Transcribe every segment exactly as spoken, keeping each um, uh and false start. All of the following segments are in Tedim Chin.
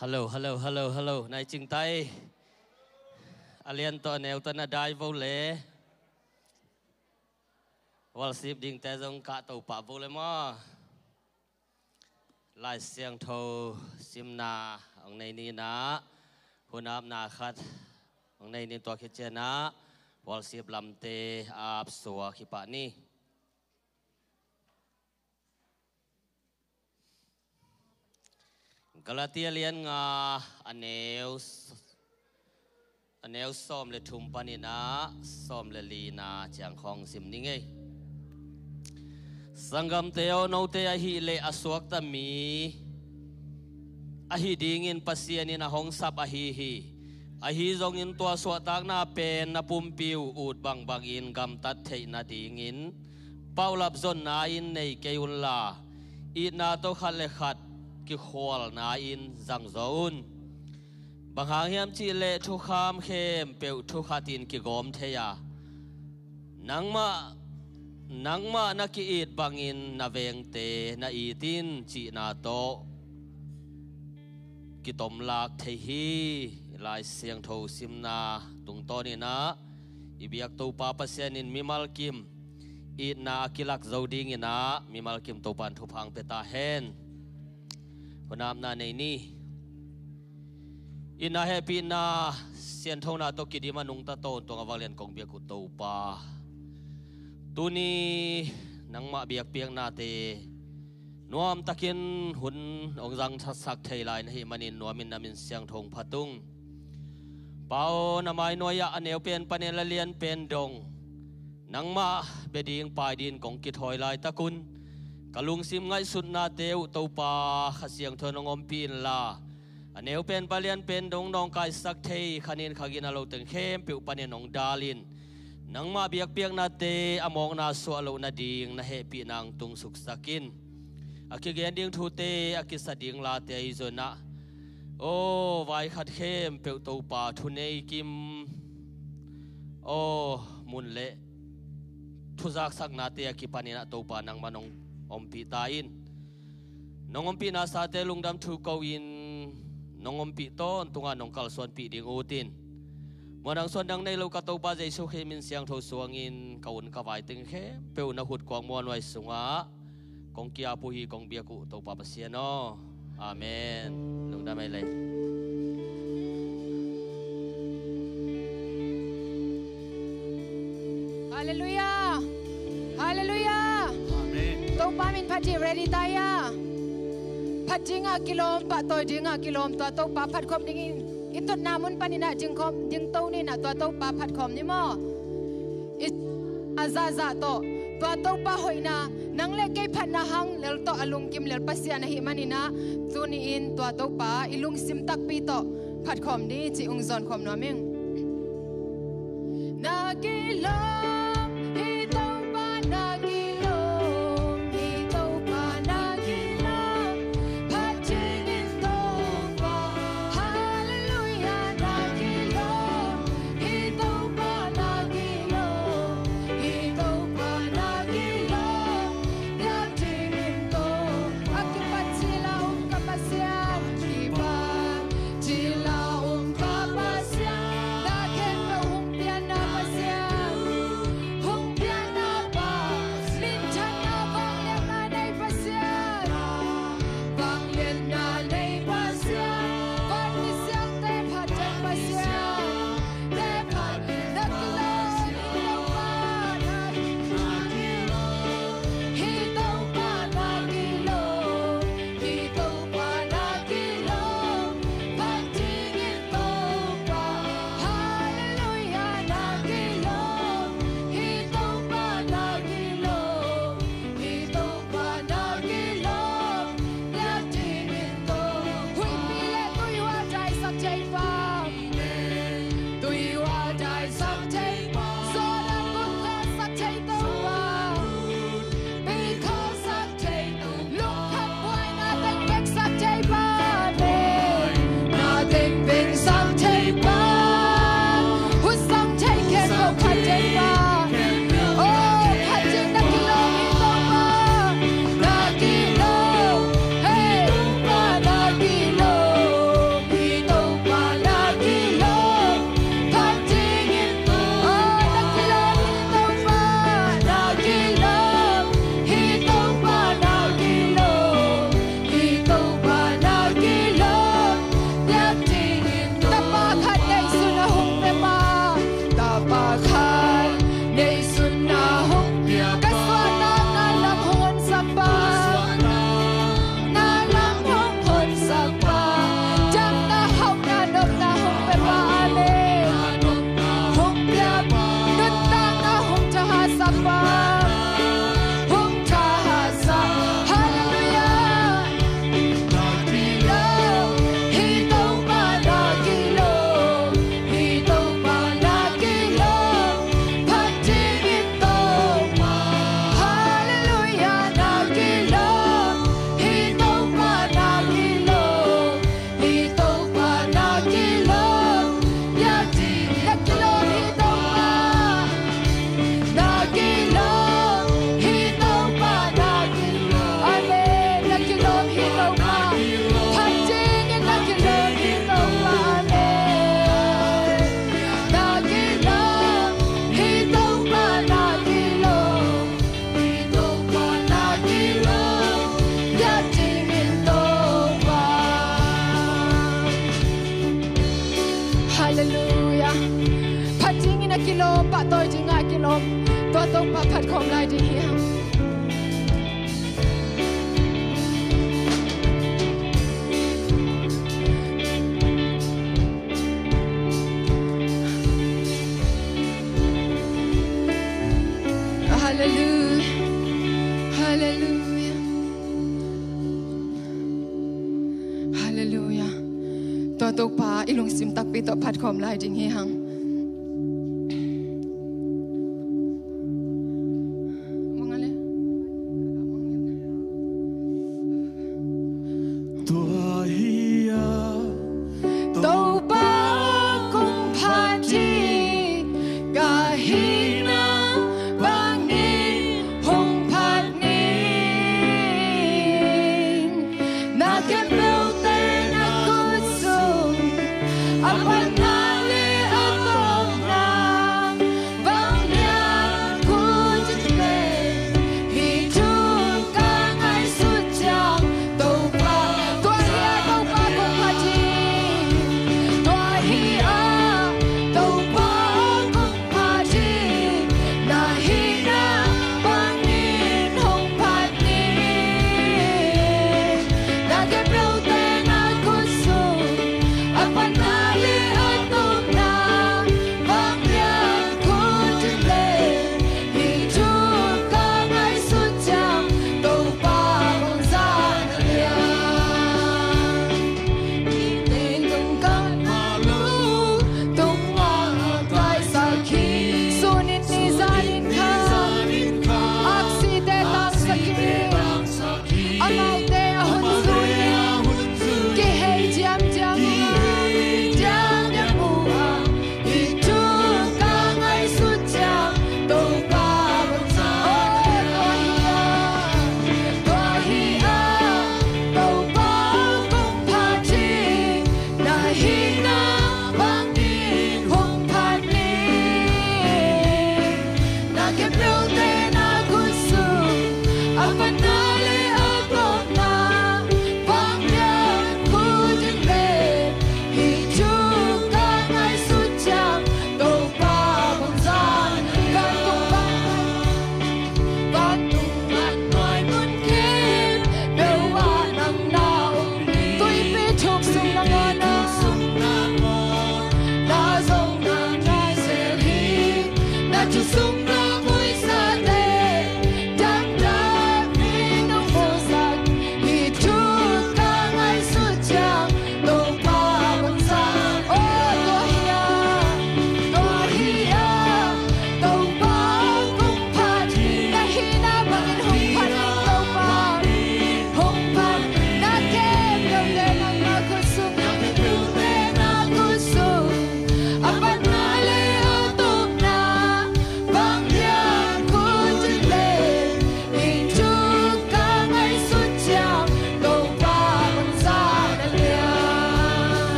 Hello, hello, hello, hello. Nai cing tai. A lian tawh a neu tawh na dai vo le. Worship dingte zong kahto pah vo le maw. Lai Siangtho simna hong nei ni in ah, hun apna khat hong nei ni, tua khit ciangin worship lamte ap suak hi pah ni. Galatia lian nga, a neu s-, a neu sawm le thum panin ah sawm le lina ciang khawng sim ni ngei. Sanggamte aw, note ahih leh a suakta mi ahi dingin Pasian in a hong sap ahi hi. Ahi zongin tua suahtakna pen na pumpi uh ut bangbangin gamtat theih nadingin paulap zonna in nei kei unla, itna tawh khat le khat kikhualna in zangzaw un. Bang hang hiam cih leh thukham khempeuh thu khat in kigawm thei a, nangmah, nangmah na ki-it bangin na vengte na it in cihna tawh kitomlak thei hi. Lai Siangtho simna tungtawnin ah i biak Topa Pasian in mimal kim itna a kilak zo dingin ah mimal kim Topa in thupha hong pia ta hen. Hun apna nei ni. Itna hehpihna sianthona tawh kidim a nungta tawntung a vanglian kong biak uh Topa, tuni nangmah biakpiaknate nuamtakin hun hong zangsak thei lai na hih manin nuamin na min siangtho hong phat ung. Pa aw, na mainuai ah a neu pen panin la lian pen dong nangmah bia ding pai dingin kong kithawi laitak un, ka lungsim ngaihsutnate uh Topa Kha Siangtho in hong ompih inla, a neu pen pa lian pen dong nawngkaisak thei kha nin kha gina lo teng khempeuh panin hong dal in, nangmah biakpiaknate a mawkna suah loh nading na hehpihna hong tung suksak in. A kigen ding thute, a kisa ding late ahi zongin ah, aw, vai khat khempeuh Topa thunei kim, aw, mun le thuzaksaknate a kipanin ah Topa nangmah nong ompih ta in. Nong ompihna sate lungdam thu ko in, nong ompih tawntung a nong kalsuanpih ding ut in. Muanang suandang nei lo ka Topa Jesu Khrih min siangtho suangin ka un ka vai teng khempeuh na hut kuang muanhuai sungah kong ki-ap uh hi, kong biak uh Topa Pasian aw. Amen. Lungdam ei le. Halleluiah. Halleluiah. Amen. Topa min phat hi. Ready ta hia? Phat dingah kilawm, pahtawi dingah kilawm, tua Topa phat khawm dingin i tutna mun panin ah ding khawm, dingto ni in ah tua Topa phat khawm ni maw. I a zahzah tawh tua Topa hoihna, nang le kei phatna hang lel tawh a lungkim lel Pasian ahih manin ah, tuni-in tua Topa i lungsim takpi tawh phat khawm ni cih hong zawn khawm nuam ing. Na kilawm hi Topa, na kilawm hi Topa, na kilawm. Phat dingin Topa. Halleluiah, na kilawm hi Topa, na kilawm hi Topa, na kilawm. Biak dingin Topa. A kipat cil a om ka Pasian, kipat cil a om ka Pasian, na khempeuh hong pianna Pasian. tawi dingah kilawm. Tua Topa phat khawm lai ding hi hang. Halleluiah. Halleluiah. Halleluiah. Tua Topa i lungsim takpi tawh phat khawm lai ding hi hang. Tua hi a, Topa kong phat hi, ka hihna bangin hong phat ning. Na khempeuhte na kut sung, a panna le a tawpna bang lian kut in pen, hih thu ka ngaihsut ciang Topa. Tua hi a, Topa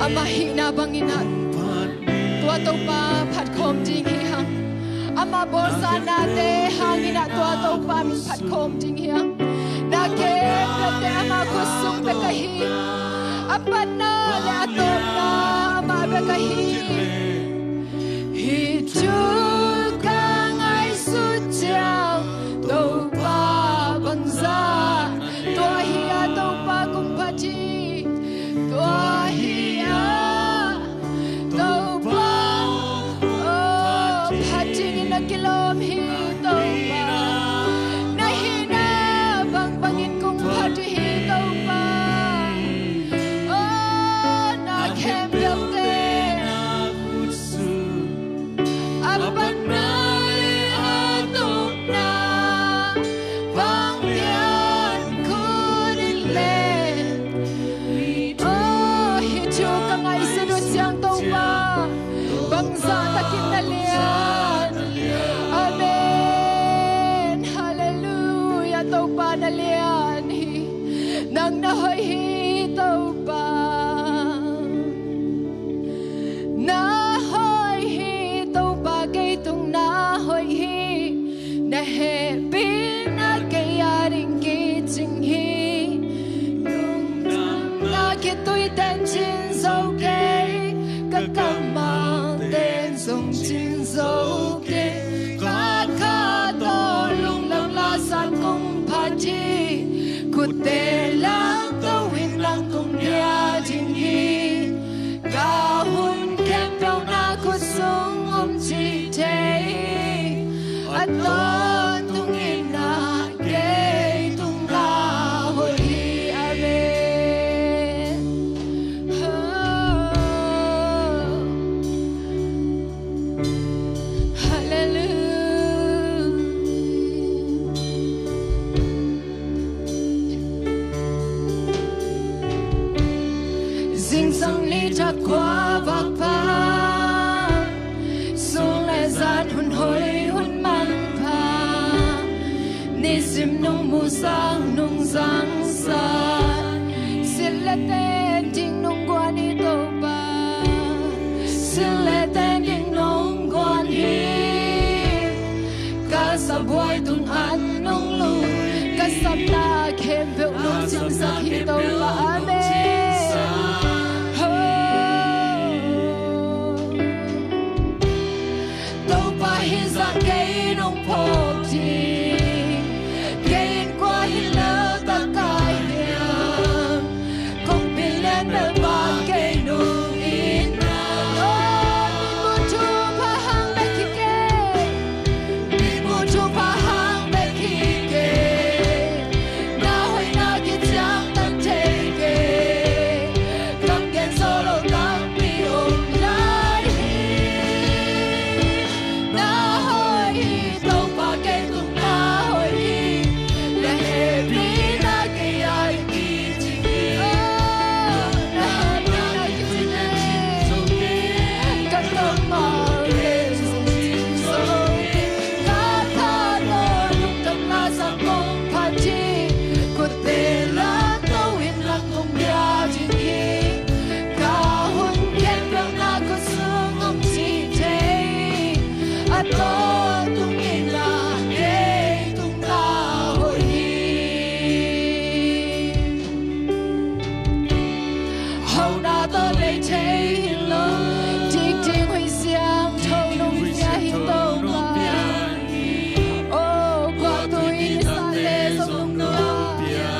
Amah hihna bangin ah tua Topa phatkhawm ding hi hang. Amah bawlsa nate hangin ah tua Topa min phatkhawm ding hi hang. Na khempeuhte ama khut sung bek ahi. A patna le a tawpna amah bek ahi. Hih thuk ka ngaihsut ciang Topa bangzah. Tua hi a Topa kong phat hi. Tua hi a Topa, oh, phat dingin na kilawm hi Topa. Na hihna bangbangin kong phat hi Topa. Oh, na khempeuhte a patna le a tawpna bang pian khut in le. Oh, hih thuk ka ngaihsut uh ciang Topa bangzah takin na lian. Amen. Halleluiah. Topa na lian hi. Nang na hoih hi Topa. Na hoih hi Topa, kei tung na hoih hi. Na hehpihna kei a ding kicing hi. Lungdamna khitui tencin zo kei. Ka kammal ten zong cin zo kei. Khat khat tawh lungdam la san kong phat hi. Khutte lamto in nang kong dia ding hi. Ka hun khempeuh na khut sung om ci thei. A tawntung in na kei tung na hoih hi. Amen. Oh. Halleluiah. Zingsang ni thak khua vak pha, sung le zan hun hoih hun manpha, nisim nung mu sang nung zangsa, silh le ten ding nung guan hi Topa, silh le ten ding nung guan hi. Ka sabuai tung an nung lui, ka sapna khempeuh nung cingsak hi Topa. Amen. Ho. Topa hi zah kei nung phawk ding, kei in kua hi lel ta ka hiam. Kong pi lian bel bang kei nung in na. Oh, mitmuh thupha hang bek hi kei. Mitmuh thupha hang bek hi kei. Na hoihna kiciangtan thei kei. Kam gen zo lo tampi om lai hi. Na hoih hi Topa, kei tung na hoih hi. Na hehpihna kei a ding kicing hi. Oh, na hehpihna kicing hi. Ka kammal ten zong cin zo kei. Khat khat tawh lungdam la san kong phat hi. Khutte lamto in nang kong dia ding hi. Ka hun khempeuh na khut sung om ci thei. A tawntung in na kei tung na hoih hi. Hauhna tawh lei thei hi lo, dikdik huih siangtho nong pia hi Topa. Oh, kua tui i sate zong nong pia.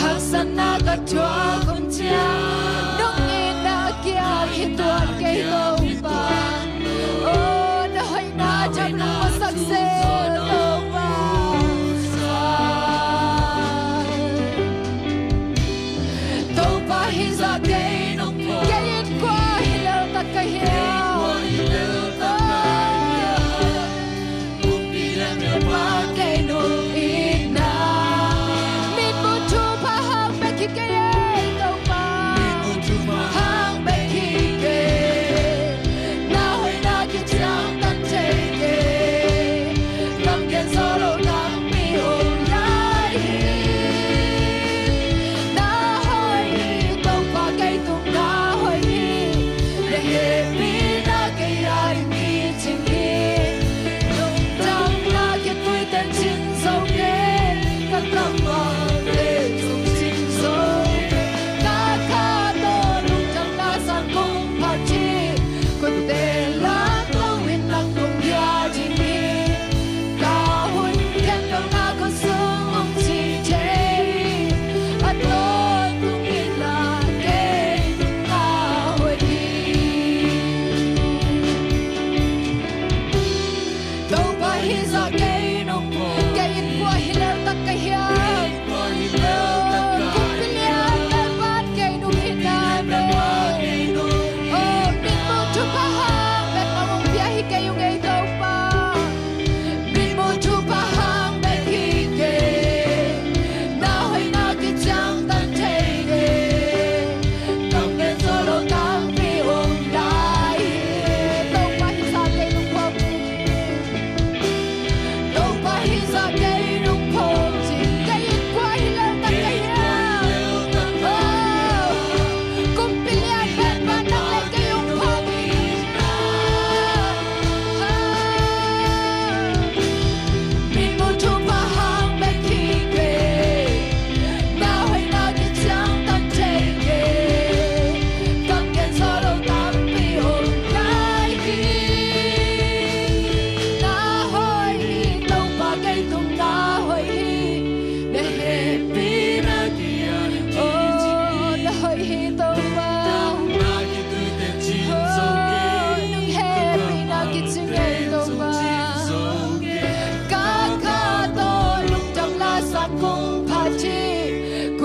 Haksatna ka thuak hun ciang, nong itna kiang hi tuan kei Topa. Oh, na hoihna thak nong masak se Topa. Topa hi zah kei nung phawk, kei in kua hi lel ta ka hiam. Mitmuh thupha hang bek hi kei ei Topa.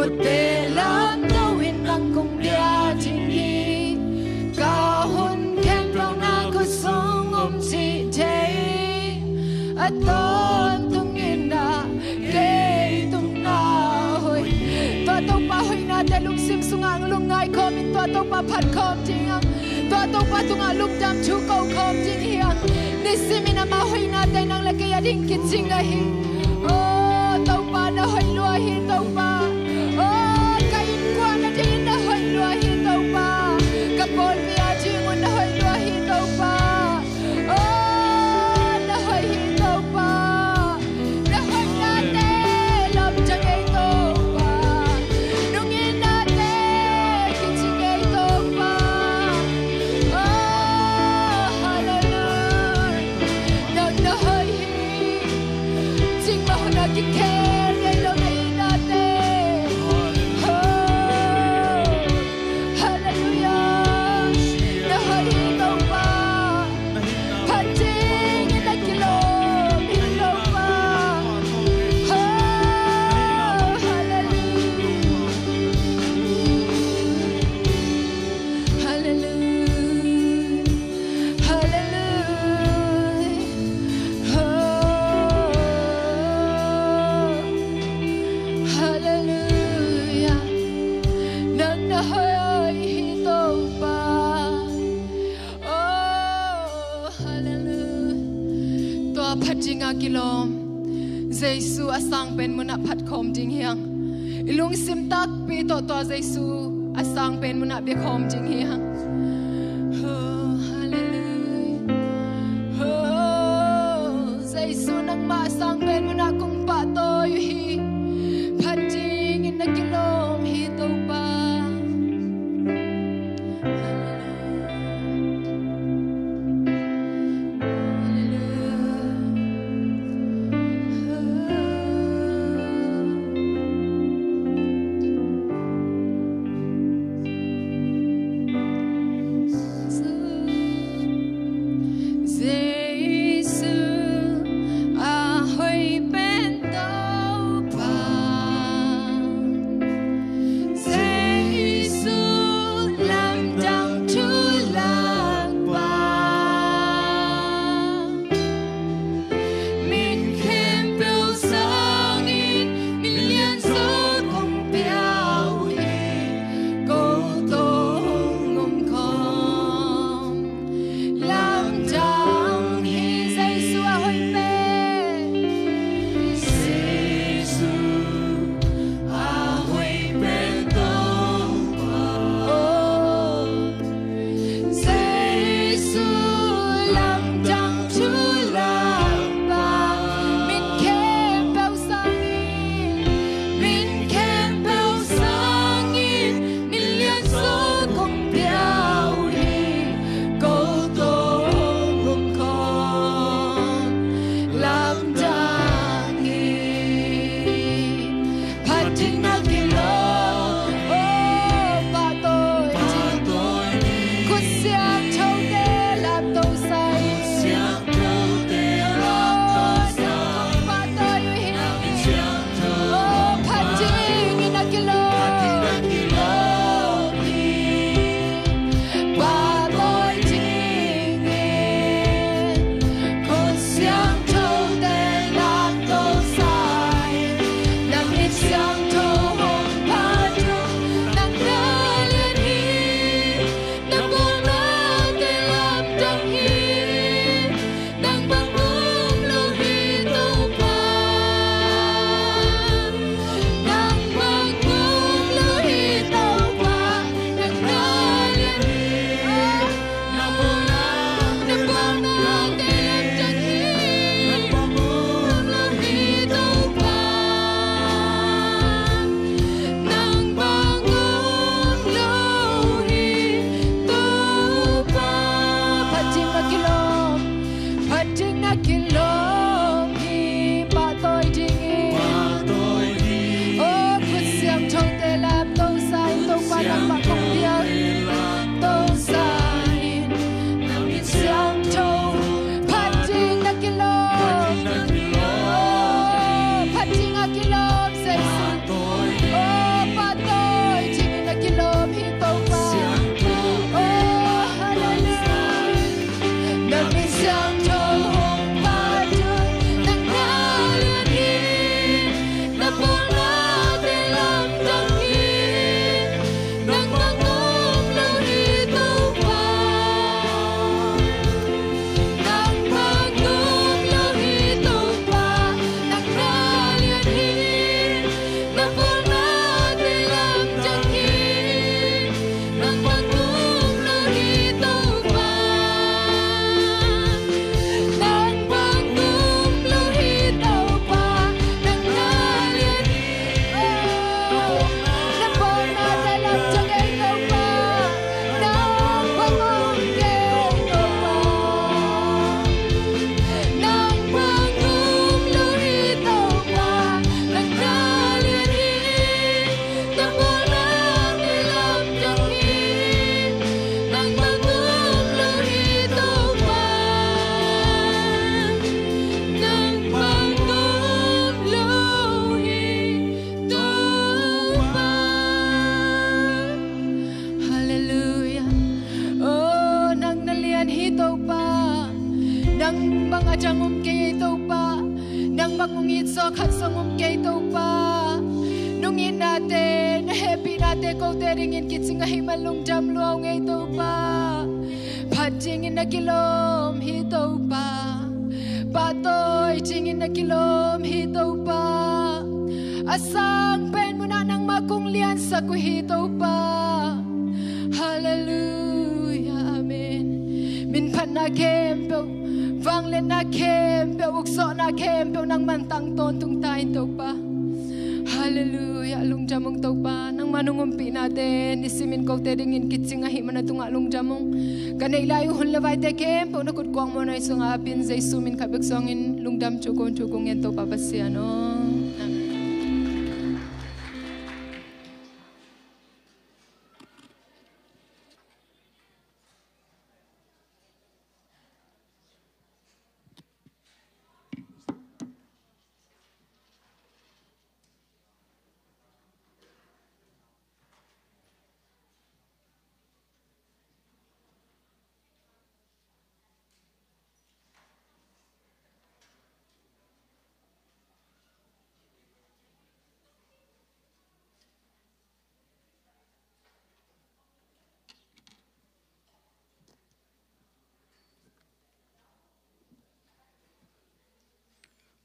Kote lam to in nang kong bia ding hi. Ka hun khempeuh na khutsung om cih thei. A tawntung in ah kei tung na hoih. Tua Topa hoihnate lungsim sungah lungngai khawm in tua Topa phat khawm ding hang. Tua Topa tungah lungdam thu ko khawm ding hi hang. Nisimin ama hoihnate nang le kei a ding kicing ahi. Oh, Topa na hoih lua hi Topa. Oh, ka innkuan a dingin na hoih lua hi Topa. Ka pawlpi a ding un na hoih lua hi Topa. Oh, na hoih hi Topa. Na hoihnate lawmta ngei Topa. Nunginnate kici ngei Topa. Oh, hallelujah. Nang na hoih hi. Cingmah hun a kikhel ngei lo na ihnate. Oh, hallelujah. Na hoih hi Topa. Phat dingin na kilawm hi Topa. Oh, hallelujah. Hallelujah. Hallelujah. Oh, hallelujah. Nang na hoih hi Topa. Oh, hallelujah. Tua phat ding a kilawm Jesu a sang pen munah phat khawm ding hi hang. I lungsim takpi tawh tua Jesu a sang pen munah bia khawm ding hi hang. Oh, hallelujah. Oh, Jesu nangmah a sang pen munah kong pahtawi uh hi. Phat dingin na kilawm hi Topa. Jesu a hoih pen Topa. Jesu lamdang thu lakpa. Min khempeuh sangin min lianzaw kong pia uh hi. Ko tawh hong om khawm. Lamdang hi Jesu a hoih pen. Jesu a hoih pen Topa. Oh. Jesu lamdang thu lakpa. Min khempeuh sangin, min khempeuh sangin min lianzaw kong pia uh hi. Ko tawh hong om khawm. Lamdang hi. Phat ding na kilawm. Oh, pahtawi ding. Khut siangthote lamto sa in. Oh, pahtawi uh hi. Oh, phat dingin na kilawm. Pahtawi dingin khut siangthote lamto sa in, na mit siangtho hong phat uh, nang na lian hi, na bawlnate lamdang hi. Nang bang om lo hi Topa. Nang bang om lo hi Topa. Nang na lian hi. Na bawlna, na bawlna te lamdang hi. Nang bang om lo hi Topa. Te kote dingin kicing ahih man lungdam lua ung ei Topa. Phat dingin na kilawm hi Topa. Pahtawi dingin na kilawm hi Topa. A sang pen munah nangmah kong liansak uh hi Topa. Halleluiah. Amen. Minphatna khempeuh, vangliatna khempeuh, ukzawhna khempeuh nangman tang tawntung ta in Topa. Halleluiah. Lungdam ung Topa. Nangmah nong umpihnate nisimin kote dingin kicing ahih man a tungah lungdam ung. Ka neih lai uh hun le vaite khempeuh na khut kuak muanhuai sungah apin Jesu min khat bek suangin lungdam thu kong thu kong ngen Topa Pasian aw. Amen.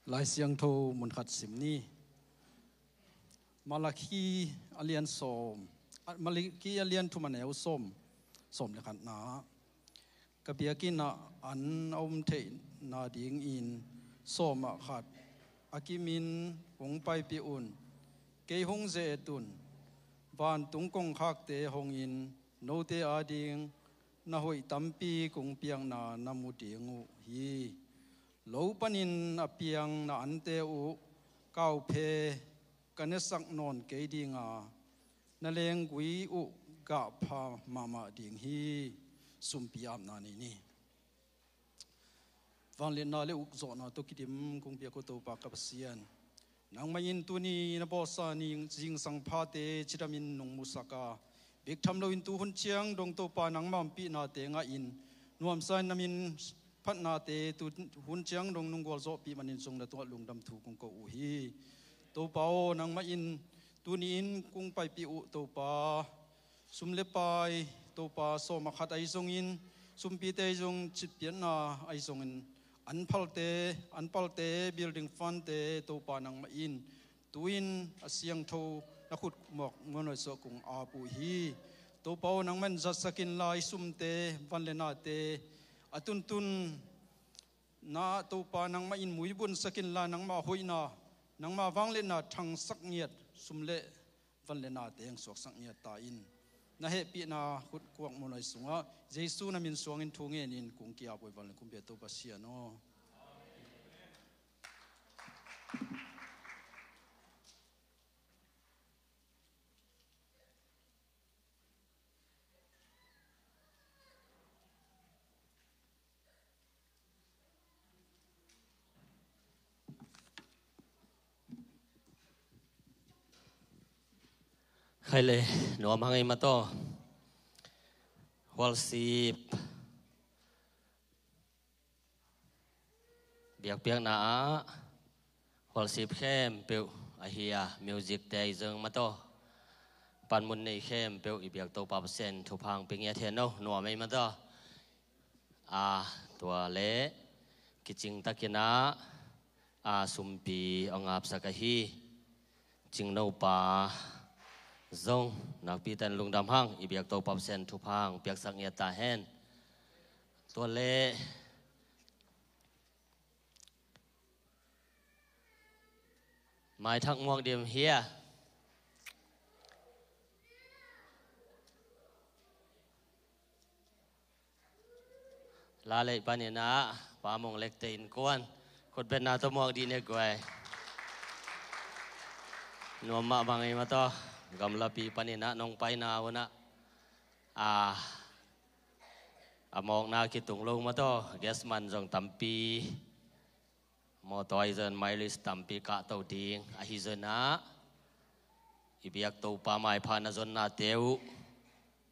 Lai Siangtho mun khat sim ni. Malakhi a lian sawm, a, Malakhi a lian thum a neu sawm, sawm le khatna. Ka biakinn ah an a um theihna dingin sawm ah khat a kimin hong paipih un. Kei hong ze-et un. Vantung kongkhakte hongin note ading na hoih tampi kong piakna na mu ding uh hi. Lo panin a piang na ante uh kauphe ka nesak nawn kei ding a, na lenggui uh gah pha mahmah ding hi. Sumpi apna nei ni. Vangliatna le ukzawhna tawh kidim kong piak uh Topa ka Pasian, nangmah in tuni na bawlsa ni zingsang phate cidamin nong musak a, bek tham loin tu hun ciang dong Topa nangmah ompihnate ngahin, nuamsa in na min phatnate tu hun ciang dong nong gualzawhpih manin zong na tungah lungdam thu kong ko uh hi. Topa aw, nangmah in tuni in kong paipih uh Topa, sum le pai Topa sawm ah khat ahi zongin, sumpite ahi zong, citpiakna ahi zongin, an phalte, an palte, building fundte Topa nangmah in tu-in a siangtho na khut muak muanhuai sungah kong ap uh hi. Topa aw, nangmah in zatsak inla i sumte, van le nate a tuntun na Topa nangmah in muibunsak inla nangmah hoihna, nangmah vangliatna thangsak ngiat sum le van le nate hong suaksak ngiat ta in. Na hehpihna khut kuak muanhuai sungah Jesu na min suangin thu ngenin kong ki-ap uh hi. Van le kong pia Topa Pasian aw. Khai le, nuam hang ei mataw. Worship biakpiakna ah worship khempeuh ahi a, music te ahi zong mataw, panmun nei khempeuh i biak Topa Pasian thupha hong pia ngiat hen aw. Nuam ei mataw. A, tua le kicing takin ah, a, sumpi a ngapsak ahi Cingnopa zong nakpi takin lungdam hang, i biak Topa Pasian thupha hong piaksak ngiat ta hen. Tua le maithak muak dim hia. Lalei panin ah Pa Mong Lekte innkuan khutbetna tawh muak dih ne guai. Nuam mahmah ngei mataw. Gamlapi panin ah nong paina un ah, a, a mawkna kitung lo mataw. Gas man zong tampi, mawtaw ahi zong mileage tampi kahto ding ahi zong ah, i biak Topa maipha na zonnate uh,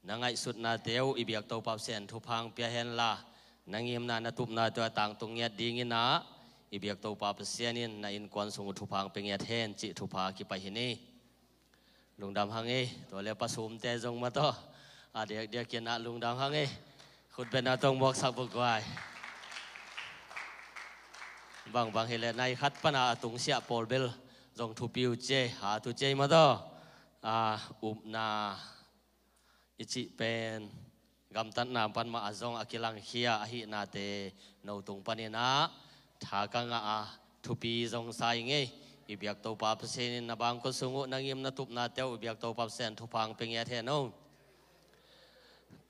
na ngaihsutnate uh i biak Topa Pasian thupha hong pia henla, na ngimna na tupnate uh a tangtung ngiat dingin ah, i biak Topa Pasian in na innkuan sung uh thupha hong pia ngiat hen cih thupha kipai hi ni. Lungdam hang ei, tua le pasumte zong mataw. A diakdiak in ah lungdam hang ei. Khutbetna tawh muaksak buk guai. Bangbang hileh nai khat pana a tungsiah pawl bel zong thupi uh ci ei, hat uh ci ei mataw. A upna i cih pen gamtatna pan mah a zong a kilangkhia ahihnate no tung panin ah tha ka ngah a, thupi zong sa ing ei. I biak Topa Pasian in na bangkua sung uh na ngim na tupnate uh i biak Topa Pasian thupha hong pia ngiat hen o.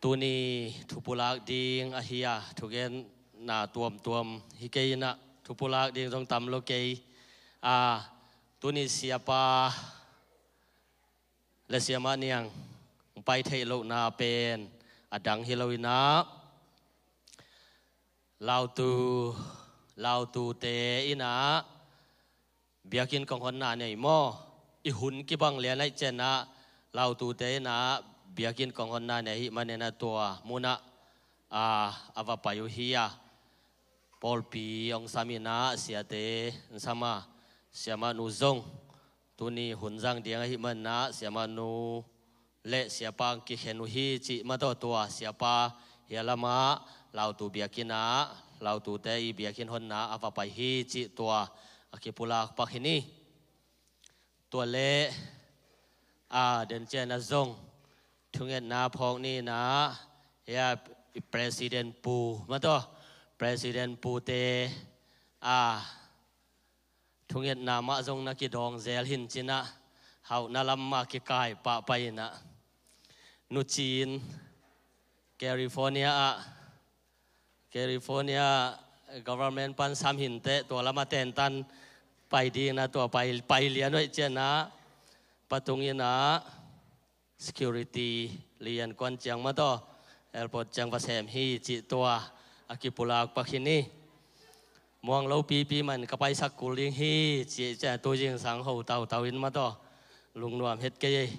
Tuni thupulak ding ahi a, thugenna tuamtuam hi kei in ah thupulak ding zong tam lo kei. A, tuni siapa le siamah niang hong pai theih lohna pen a dang hi lo in ah, lautu, lautute in ah biakinn kong honna nei maw? I hun kibang lian ahih ciangin ah lautute in ah biakinn kong honna nei ahih manin ah tua mun ah a, a va pai uh hi a. Pawlpi hong sam in ah siate hong sam a, siamah nu zong tuni hun zang ding ahih manin ah siamah nu le siapa hong kikhen uh hi cih mataw. Tua siapa hia lamah lautu biakinn ah lautute i biakinn honna a va pai hi cih tua a kipulak pak hi ni. Tua le a, den ciang a zong thungetna phawk ni in ah, hia i President Pu mataw, President Pute a, thungetna mah zong na kidawng zel hi in ci in ah, hauhna lam mah kikai pahpah in ah, Nu Cin California ah, California government pan sam hi inteh, tua lam a tentan pai ding in ah tua pai, pai lian uh ahih ciangin ah patung in ah security lian kuan ciang mataw, airport ciang va sem hi cih tua a kipulak pak hi ni. Muang lo pipi man ka paisak kul ding hi cih ciang tu zingsang ho tautau in mataw, lungnuam het kei ei.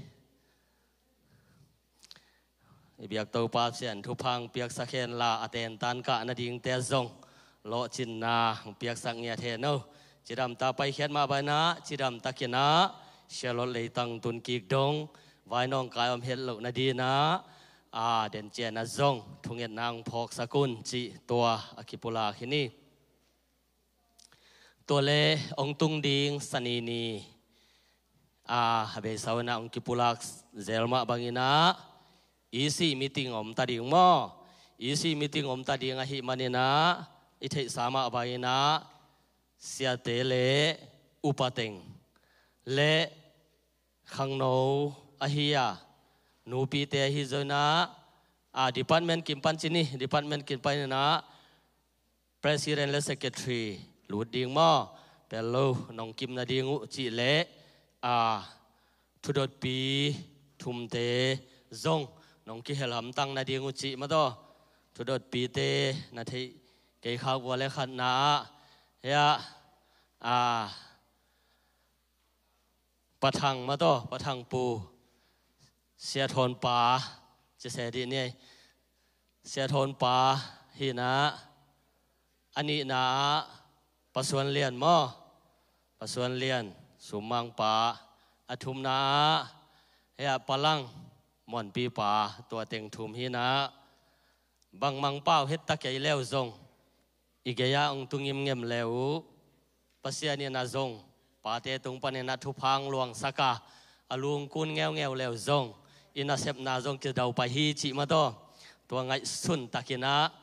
I biak Topa Pasian thupha hong piaksak hen la, a tentan kah nadingte zong lawhcinna hong piaksak ngiat hen o. Cidamtak paikhiat mah bangin ah cidamtak in ah Charlotte leitang tun kik dong, vai nawngkai om het loh nadingin ah, a, den ciang a zong thungetna hong phawksak un cih tua a kipulak hi ni. Tua le hong tung ding Sani ni a, a beisa un ah hong kipulak zel mah bangin ah E C meeting om ta ding maw? E C meeting om ta ding ahih manin ah i theihsa mah bangin ah siate le upa teng le khangno ahi a, nupite ahi zongin ah, a, department kim pan ci ni, department kim pan in ah President le Secretary lut ding maw? Pel lo, nong kim nading uh cih leh, a, thudotpi thumte zong nong kihel hamtang nading uh cih mataw. Thudotpite na theih kei khak vua le khatna ah, hia, a, Pa Thang mataw, Pa Thang Pu, Sia Thawn pa, ci se dih ni ei. Sia Thawn pa hi in ah, a nihna ah Pa Suan Lian maw, Pa Suan Lian, Sum Mang pa, a thumna ah, hia Pa Lang, Muanpi pa, tua teng thum hi in ah, bangmah pau het ta kei leu zong i gei ah hong tu ngimngem le uh, Pasian in ah zong pate tung panin ah thupha hong luangsak a, a lungkun ngeungeu le uh zong i nasepna zong kidau pai hi cih mataw. Tua ngaihsun takin ah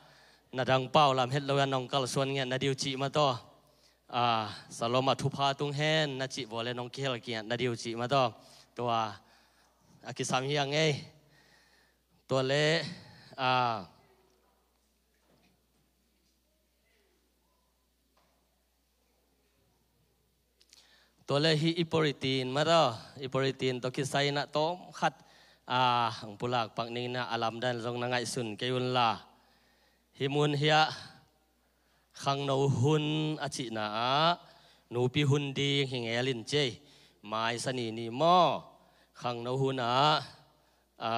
na dang pau lam het lo in ah nong kalsuan ngiat nading uh cih mataw. A, Salom a thupha tung hen na cih vua le nong kihel ngiat nading uh cih mataw. Tua a kisam hi ing ei. Tua le, a, tua le hih i puritin mataw, i puritin tawh kisai in ah tawm khat, a, hong pulak pak ning in ah, a lamdang zong na ngaihsun kei un la. Hih mun hiah khangno hun a cihna ah nupi hun ding hi ngel in ci ei. Mai Sani ni maw, khangno hun ah, a,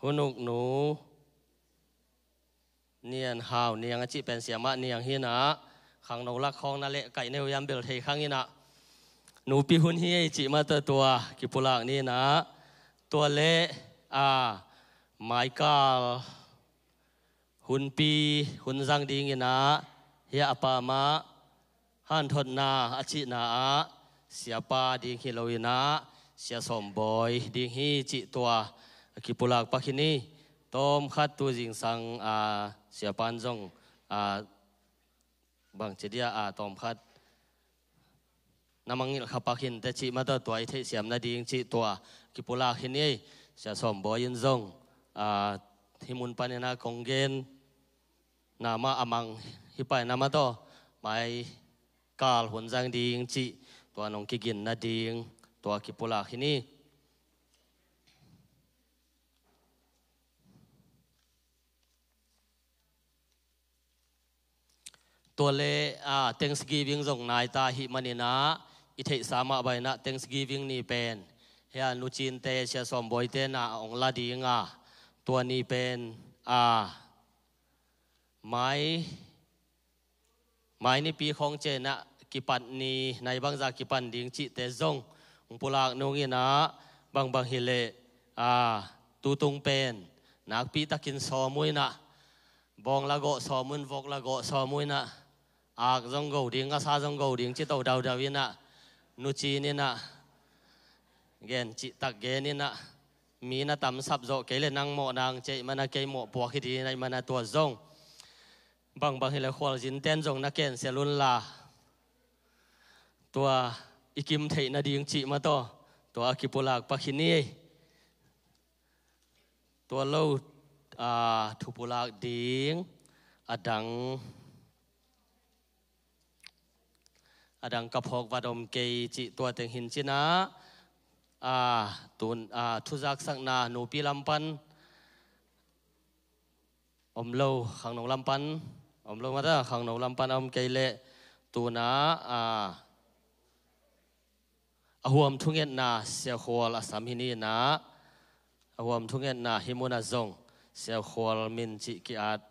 Hun Uk nu Nian Hau Niang a cih pen siamah niang hi in ah, khangno lak khawng na leh kaih neu hiam bel thei khang in ah, nupi hun hi ei cih mah tawh tua kipulak ni in ah, tua leh a maikal hunpi hun zang ding in ah, hiah a pa mah hanthotna a cihna ah siapa ding hi lo in ah, Sia Sawmbawi ding hi cih tua kipulak pak hi ni. Tawmkhat tu zingsang a siapa in zong a bangci dia a tawmkhat na mangngilh kha pak hi inteh cih mah tawh tua i theihsiam nading cih tua kipulak hi ni. Sia Sawmbawi in zong a hih mun panin ah kong gen na mah a mang hi pai na mah tawh maikal hun zang ding cih tua nong kigin nading tua kipulak hi ni. Tua leh a Thanksgiving zong nai ta ahih manin ah, i theihsa mah bangin ah Thanksgiving ni pen hiah Nu Cin te, Sia Sawmbawi te na a hong la ding a, tua ni pen a mai mai nipi khawng ciang in ah kipan ni, nai bangzah kipan ding cihte zong hong pulak nung in ah, bangbang hi leh a tutung pen nakpi takin sawm uh in ah, bawng la gawh sawm uh in, vok la gawh sawm uh in ah, ak zong go ding, ngasa zong go ding ci to daudau in ah, Nu Cin in ah gen cihtak gen in ah, mi na tamsap zawh kei leh nang mawh nang ci ahih man ah, kei mawh puak hi ding ahih man ah, tua zong bangbang hi leh khualzin ten zong na cancel un la, tua i kim theih nading cih mah tawh tua a kipulak pak hi ni. Tua lo a thu pulak ding a dang a dang ka phawk vat om kei cih tua teng hi in cin ah, a tun a thuzaksakna nupi lam pan om lo, khangno lam pan om lo mah ta, khangno lam pan a om kei leh tu in ah a huam thungetna Sia Khual a sam hi ni in ah, a huam thungetna hih mun ah zong Sia Khual min cih ki-at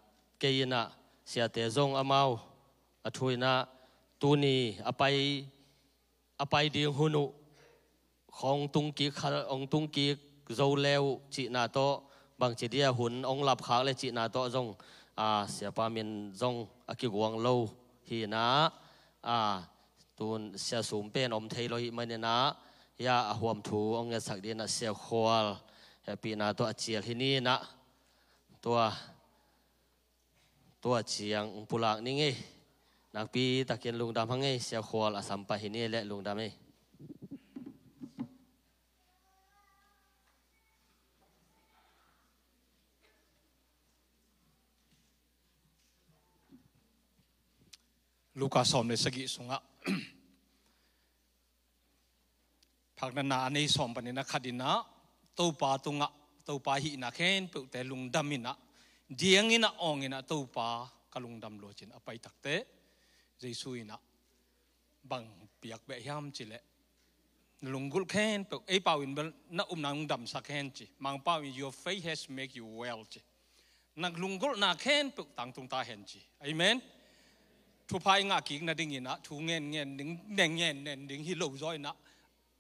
kei in ah, siate zong amau a thu in ah tuni a pai a pai ding hun uh khawng tung kik kha, hong tung kik zo le uh cihna tawh, bangci dia hun hong lap khak leh cihna tawh zong a siapa min zong a kiguang lo hi in ah, a tun Sia Sum pen om thei lo ahih man in ah, hiah a huam thu hong ngetsak ding in ah Sia Khual hehpihna tawh a cial hi ni in ah, tua tua ciang hong pulak ning ei. Nakpi takin lungdam hang ei, Sia Khual a sam pah hi ni leh lungdam ei. Luka sawm le sagih sungah phaknatna a nei sawm panin a khat in ah, Topa tungah, Topa hihna khempeuhte lungdam in ah, diang in ah, awng in ah, Topa ka lungdam lua ci in a pai takteh, Jesu in ah bang piak beh hiam cih leh, na lunggulh khempeuh, ei pau in bel na upna hong damsak hen ci, Mangpau in your faith has make you well ci. Na lunggulhna khempeuh tangtung ta hen ci. Amen. Thupha i ngah kik nading in ah, thu ngen ngen ding, nen ngen nen ding hi lo zaw in ah,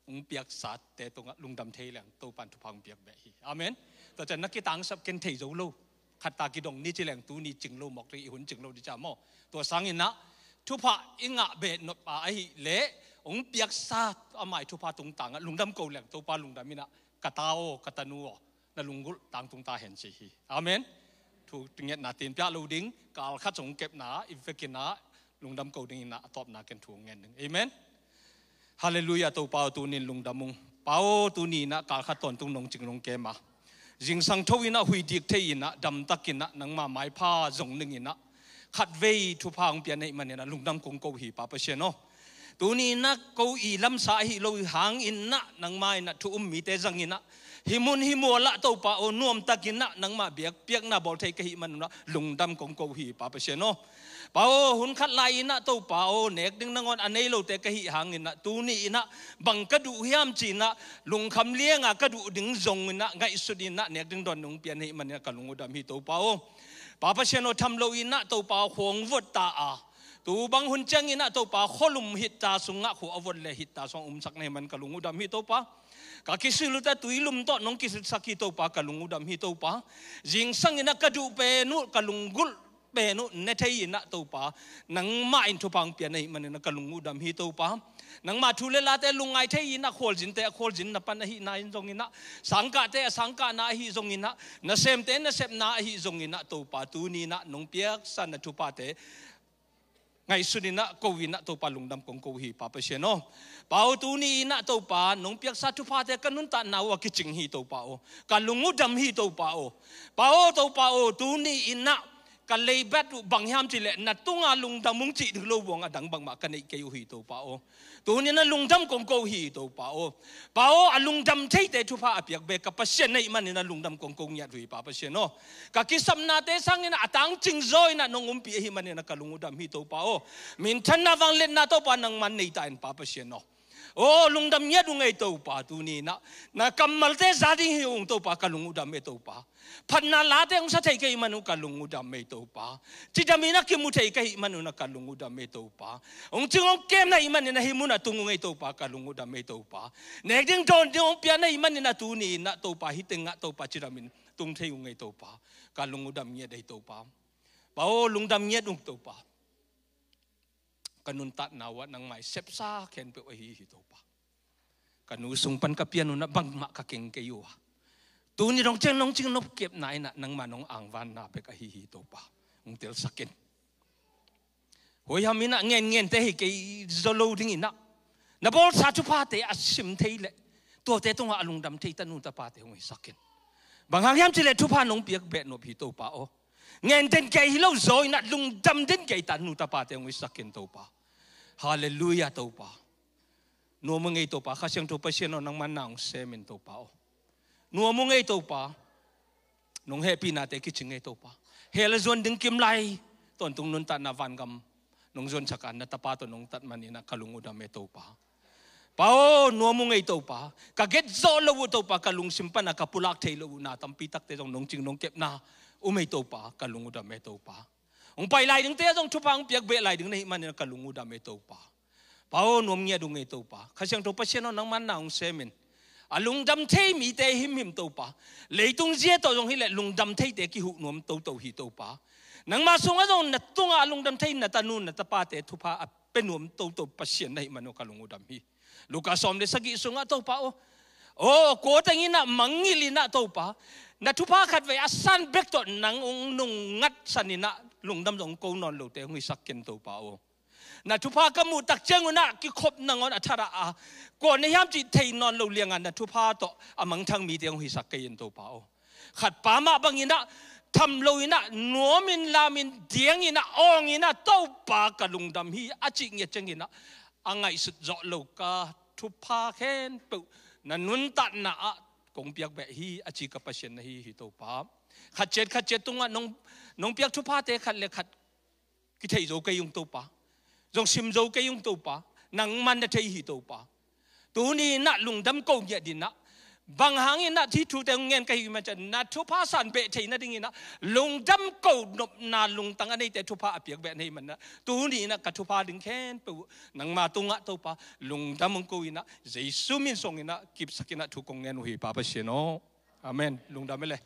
hong piaksate tungah lungdam thei leng Topa in thupha hong piak beh hi. Amen. Tua ciang na kitangsap ken thei zo lo, khat ta kidong ni ci leng tuni cing lo mawk ding, i hun cing lo ding ci a maw. Tua sang in ah thupha i ngah beh nop a ahih leh, hong piaksa a mai thupha tungtang ah lungdam ko leng Topa lungdam in ah, ka ta aw, ka tanu aw, na lunggulh tangtung ta hen ci hi. Amen. Thu ngetna tin piak lo ding, kal khat zong kepna i vekin ah lungdam ko ding in ah, a tawpna ken thu ngen ding. Amen. Halleluiah, Topa aw, tuni in lungdam ung. Pa aw, tuni in ah kal khat tawntung nong cing nong kem a, zingsang tho in ah, huih dik thei in ah, damtak in ah, nangma maipha zong ning in ah, khatvei thupha hong pia na hih man in ah lungdam kong ko hi, Pa Pasian aw. Tuni in ah ko i lamsa ahih lo hang in ah, nangma in ah thu um mite zang in ah, hih mun hih mual ah Topa aw, nuamtak in ah nangma biakpiakna bawl thei ka hih man un ah lungdam kong ko hi, Pa Pasian aw. Pa aw, hun khat lai in ah Topa aw, nek ding nangawn a nei lote ka hih hang in ah, tuni in ah bang ka duh hiam ci in ah, lungkham liang a ka duh ding zong in ah, ngaihsut in ah, nek ding dawn nong pia na hih man in ah ka lung uh dam hi, Topa aw. Pa Pasian aw, tham lo in ah Topa aw, khuang vot ta a, Tu bang hun ciangin ah Topa, khualum hitta sungah khua a vot le hitta sungah umsak na hih man ka lung uh dam hi Topa. Ka kisil uh teh tuilum tawh nong kisilsak hi Topa, ka lung uh dam hi Topa. Zingsangin ah ka duh pen uh, ka lunggulh pen uh ne thei in ah Topa, nangmah in thupha hong pia na hih manin ah ka lung uh dam hi Topa. Nangmah thu le late lungngai thei in ah khualzinte a khualzinna pan ahihna in zongin ah, sangkahte a sangkahna ahi zongin ah, nasemte nasepna ahi zongin ah Topa, tuni in ah nong piaksa na thuphate ngaihsun in ah ko in ah Topa, lungdam kong ko hi Pa Pasian aw. Pa aw, tuni in ah Topa, nong piaksa thuphate ka nuntakna uh a kicing hi Topa aw. Ka lung uh dam hi Topa aw. Pa aw, Topa aw, tuni in ah ka leibat uh bang hiam cih leh na tunga lungdam ung cih ding lo buang a dang bangmah ka neih kei uh hi Topa aw. Tuni in ah lungdam kong ko hi Topa aw. Pa aw, a lungdam theite thupha a piak bek ka Pasian na hih manin ah lungdam kong ko ngiat uh hi Pa Pasian aw. Ka kisapnate sangin ah a tangcing zaw in ah nong umpih ahih manin ah ka lung uh dam hi Topa aw. Minthanna vangliatna Topa nangman nei ta in Pa Pasian aw. Aw, lungdam ngiat ung ei Topa, tuni in ah na kammalte za ding hi ung Topa, ka lung uh dam ei Topa. Phatna late hong sa thei ka hih man uh ka lung uh dam ei Topa. Cidam in ah kimu thei ka hih man un ah ka lung uh dam ei Topa. Hong cing hong kem na hih manin ah hih mun ah tung ung ei Topa, ka lung uh dam ei Topa. Nek ding dawn ding hong pia na hih manin ah tuni in ah Topa, hih teng ah Topa, cidam in tung thei ung ei Topa. Ka lung uh dam ngiat ei Topa. Pa aw, lungdam ngiat ung Topa. Ka nuntakna uh ah nangmah i sepsa khempeuh ahi hi Topa. Ka nu sung pan ka pian un ah bangmah ka keng kei uh a, tuni dong ciang nong cing nop kepna in ah nangmah nong angvanna bek ahi hi Topa. Hong telsak in. Huaiham in ah ngen ngente hi kei zaw lo ding in ah, na bawlsa thuphate a sim thei leh tuate tungah a lungdam thei ta nu tapate hong hisak in. Bang hang hiam cih leh thupha nong piak beh nop hi Topa aw. Ngen den kei hi lo zaw in ah lungdam den kei ta nu tapate hong hisak in Topa. Halleluiah Topa. Nuam ung ei Topa, Kha Siangtho Pasian aw, nangman na hong sem in Topa aw. Nuam ung ei Topa. Nong hehpihnate kicing ei Topa. Hell a zuan ding kim lai tawntung nuntakna vangam nong zuansak a, na tapa tawh nong tat manin ah ka lung uh dam ei Topa. Pa aw, nuam ung ei Topa. Ka get zawh loh uh Topa, ka lungsim pan ah ka pulak thei loh uh na tampi takte zong nong cing nong kepna um ei Topa, ka lung uh dam ei Topa. Hong pai lai dingte ah zong thupha hong piak beh lai ding na hih manin ah ka lung uh dam ei Topa. Pa aw, nuam ngiat ung ei Topa. Kha Siangtho Pasian aw, nangman na hong sem in. A lungdam thei mite himhim Topa, leitung zia tawh zong hi leh lungdam theite kihuh nuam toto hi Topa. Nangmah sungah zong na tungah a lungdam thei na tanu na tapate thupha a pia nuam toto Pasian na hih man uh ka lung uh dam hi. Luka sawm le sagih sungah Topa aw, aw, kua teng in ah mangngilh in ah Topa, na thupha khatvei a san bek tawh nang hong nungngatsan in ah lungdam zong ko nawn lote hong hisak ken Topa aw. Na thupha ka muh tak ciang un ah kikhop nangawn a thadah a, kua na hiam cih thei nawn lo liangah na thupha tawh a mangthang mite hong hisak kei in Topa aw. Khatpa mah bangin ah tham lo in ah nuamin lamin diangin ah awngin ah Topa ka lungdam hi a cih ngiat ciangin ah a ngaihsut zawh lo ka thupha khempeuh na nuntakna ah kong piak beh hi a ci ka Pasian na hi hi Topa. Khatciat khatciat tungah nong, nong piak thuphate khat le khat kithei zo kei ung Topa. Zong sim zo kei ung Topa. Nangman na thei hi Topa. Tuni in ah lungdam ko ngiat in ah, bang hangin ah hih thute hong ngen ka hih man ciang na thupha san beh theih nadingin ah lungdam ko nopna lungtang a neite thupha a piak beh na hih man ah, tuni in ah ka thupha ding khempeuh nangma tungah Topa lungdam hong ko in ah, Jesu min suang in ah kipsak in ah thu kong ngen uh hi Pa Pasian aw. Amen. Lungdam e le.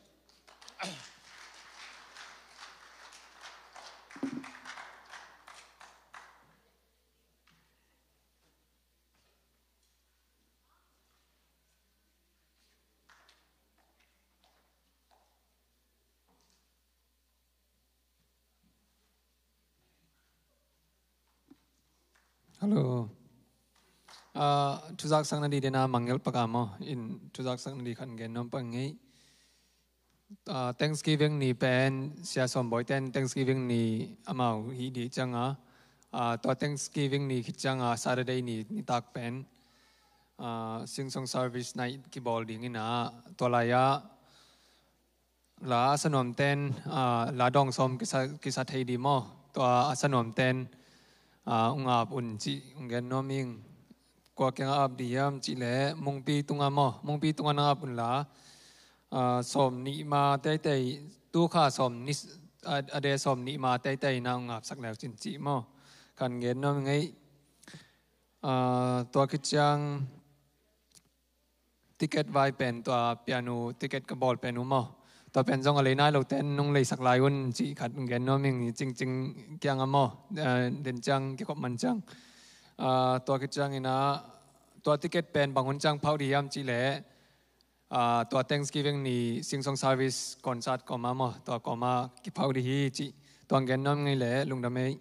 Hallo. Ah, thuzaksak nadingin ah Mangel paka maw, in thuzaksak nading khat gen nuam pah ing ei. Ah, Thanksgiving ni pen Sia Sawm Bawi ten Thanksgiving ni amau hih ding ciangin, ah, tua Thanksgiving ni khit ciangin Saturday ni nitak pen, ah, Sing Song Service Night kibawl dingin ah, tua lai-ah la a sa nuamten, ah, la dawng sawm kisa, kisa thei ding maw? Tua a sa nuamten, ah, hong ap un cih hong gen nuam ing. Kua kiangah ap ding hiam cih leh Mungpi tungah maw? Mungpi tungah na ap un la, ah, sawm nih ma teitei, tu kha sawm nih, ah, a de sawm nih ma teitei na hong apsak leu cin cih maw? Kan gen nuam ing ei. Ah, tua khit ciang ticket vai pen tua pianu ticket ka bawl pen uh maw? Tua pen zong a lei nai lo ten nung leisak lai un cih khat gen nuam ing, Cingcing kiang a maw? Ah, den ciang kikhop man ciang. Ah, tua khit ciangin ah tua ticket pen bang hun ciang phauh ding hiam cih leh, ah, tua Thanksgiving ni Sing Song Service concert kawm ah maw, tua kawm ah kiphauh ding hi cih tua gen nuam ing ei leh, lungdam ei.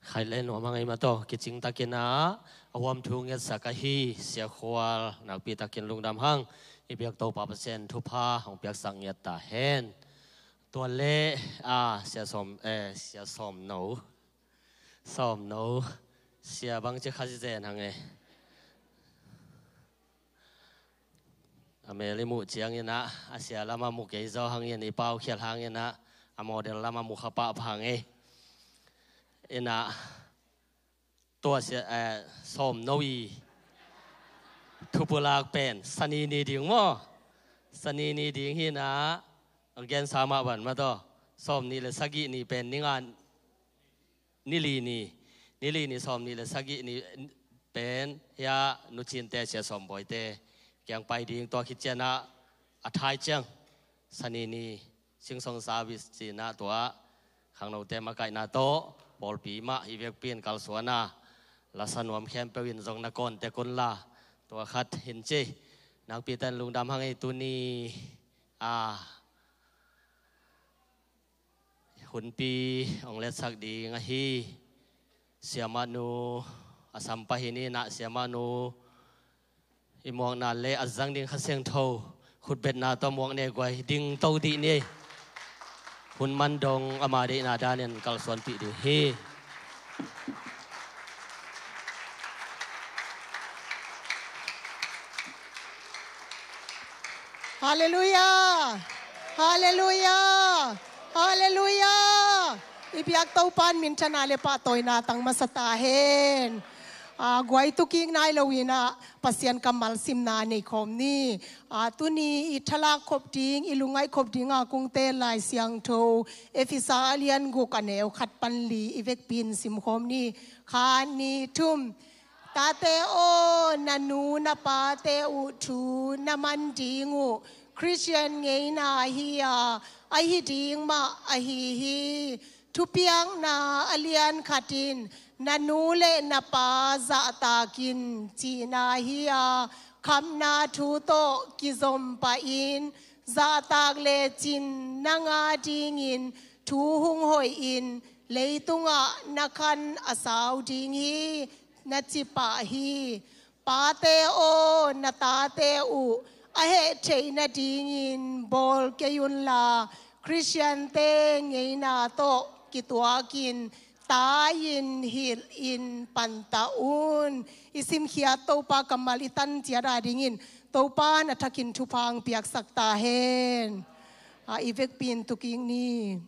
Khai le nuam hang ei mah tawh, kicing takin ah a huam thu ngetsak ahi Sia Khual nakpi takin lungdam hang. I biak Topa Pasian thupha hong piaksak ngiat ta hen. Tua le, ah, Sia Sawm, eh, Sia Sawm No. Sawm No. Sia bangci kha zen hang e. A mel i muh ciangin ah, a sia lam a mu kei zaw hangin, i pau khial hangin ah, a model lam a mu kha pah pah hang e. In ah, tua sia, eh, Sawm No i thupulak pen Sani ni ding maw? Sani ni ding hi in ah, a gensa mah ban mah tawh, sawmnih le sagih ni pen ni nga, ni li ni, ni li ni sawmnih le sagih ni pen hia Nu Cinte, Sia Sawm Bawite kiang pai ding. Tua khit ciang ah a thai ciang Sani ni Sing Song Service ci in ah tua khangnote makaihna tawh pawlpi mah i vekpi in kalsuan a, lasa nuam khempeuh in zong na kawn tek un la, tua khat hin ci. Nakpi takin lungdam hang ei. Tuni, ah, hunpi hong letsak ding ahi Siamah Nu, a sam pahin in ah Siamah Nu i muakna le a zang ding Kha Siangtho khutbetna tawh muak ne guai, dingto dih ni. Hun man dong ama deihna danin kalsuanpih ding hi. Halleluiah! Halleluiah! Halleluiah! I biak Topa in minthanna le pahtawina tang masa ta hen. Ah, guai tukik nai lo in ah Pasian kammal simna nei khawm ni. Ah, tuni i thalak khop ding, i lungngaih khop ding a kong teel Lai Siangtho, Efesa a lian guk, a neu khat pan li i vekpi in sim khawm ni. Khat, nih, thum. Tate aw, na nu na pate uh thu na man ding uh Khristian ngeina hi a, ahi ding mah ahi hi. Thupiakna a lian khat in, na nu le na pa zahtak in, cihna hi a, khamna thu tawh kizom pah in, zahtak lecin nang a dingin thu hong hoih in, leitungah na khan a sau ding hi, na ci pah hi. Pate aw, na tate uh a heh theih nadingin bawl kei unla, Khristiante ngeina tawh kituakin tai-in hilhin panta un. I simkhiat Topa kammal i tan ciat a dingin Topa in a thakin thupha hong piaksak ta hen. Ah, i vekpi in tukik ni.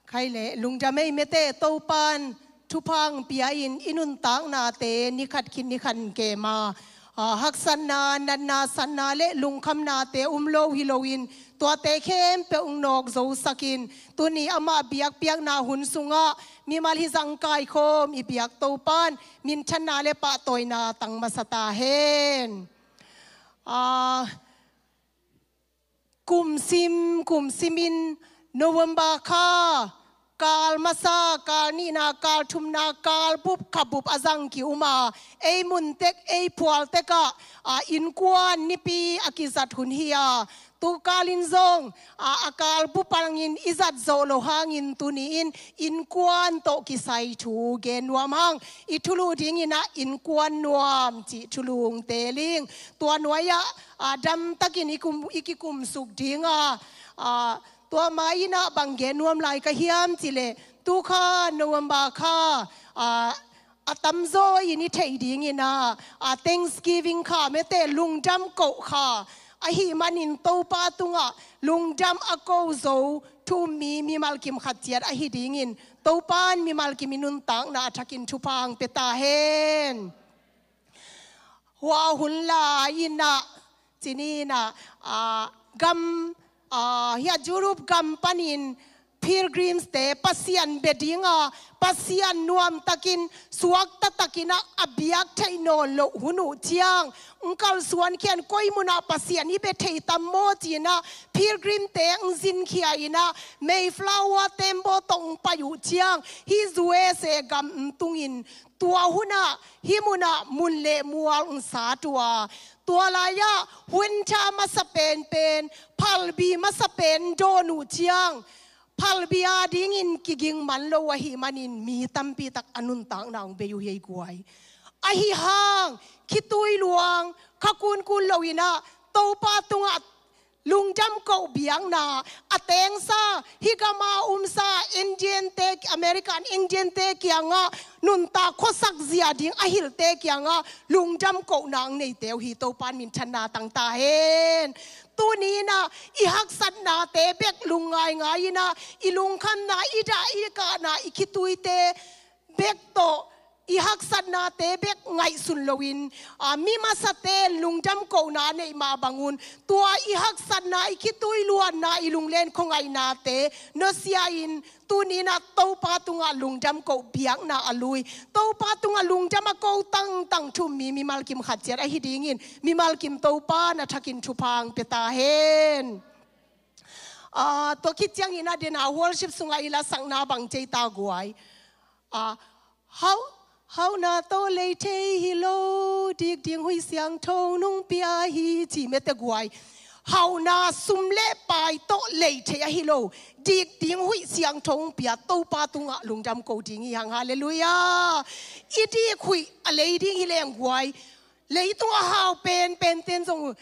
Khai le lungdam ei mete, Topa in thupha hong pia in i nuntaknate ni khat khit ni khat kem a, ah, haksatna, natna, satna le lungkhamnate um lo hi loin, tuate khempeuh hong nawk zosak in, tuni amah biakpiakna hun sungah mimal hi zang kaikhawm i biak Topa in minthanna le pahtawina tang masa ta hen. Ah, Kum sim, kum simin November kha, kal masa, kal nihna, kal thumna, kal bup, kha bup a zang ki-um a, ei mun tek, ei phual tekah, a, innkuan nipi a kizat hun hi a, tu kalin zong, a, a kal bup hangin i zat zawh loh hangin tuni-in innkuan tawh kisai thu gen nuam hang. I thulu dingin ah innkuan nuam cih thulu hong teel ing. Tua nuai-ah, a, damtakin i kum, i kikumsuk ding a, a, tua ma-in ah bang gen nuam lai ka hiam cih leh, tu kha November kha, a, a tamzaw in i theih dingin ah, a, Thanksgiving kha, mete lungdam koh kha ahih manin Topa tungah lungdam a ko zo thu um mi mimal kim khat ciat ahi dingin Topan mimal kim i nuntakna a thakin thupha hong pia ta hen. Hua hun lai-in ah, ci-in ah, ah, gam, ah, hia Europe gam panin pilgrims te Pasian bia dinga, Pasian nuamtakin suakta takin ah a biak theih nawn loh hun uh ciang, ng kalsuan khia-in koi munah Pasian i bia thei tam maw ci-in ah pilgrim te ng zin khia-in ah Mayflower tembaw tawh ng pai uh ciang, hih U S A gam ng tungin tua hun ah hih munah mun le mual ng sat uh a, tua lai-ah winter masa penpen, phalbi masa pen dawn uh ciang, phalbi a dingin kiging man lo ahih manin mi tampi tak a nuntakna hong bei uh hi ei guai. Ahi hang khitui luang, kha kunkun lo-in ah Topa tungah lungdam koh biakna a tengsa, hih gam a umsa Indian te, American Indian te kiangah nuntak khuasak zia ding a hilhte kiangah lungdam kohna hong neite uh hi. Topan minthanna tang ta hen. Tuni-in ah i haksatnate bek lung ngaingai-in ah, i lungkhamna, i dah i kahna, i khituite bek tawh, i haksatnate bek ngaihsun loin, a, mi masate lungdam kohna a neih mah bangun, tua i haksatna, i khitui luanna, i lunglen khuangaihnate nusia-in, tuni-in ah Topa tungah lungdam koh biakna a lui, Topa tungah lungdam a ko tangtang thu um mi mimal kim khat ciat ahi dingin mimal kim Topa na thakin thupha hong pia ta hen. Ah, tua khit ciangin ah den a worship sungah i lasakna bang ci ei ta guai. Ah, hau, hauhna tawh lei thei hi lo, dik ding huih siangtho nong pia hi, ci mete guai. Hauhna, sum le pai tawh lei thei ahi lo, dik ding huih siangtho hong pia Topa tungah lungdam ko ding hi hang. Halleluiah. I dik huih a lei ding hi leng guai, leitung a hau penpen ten zong,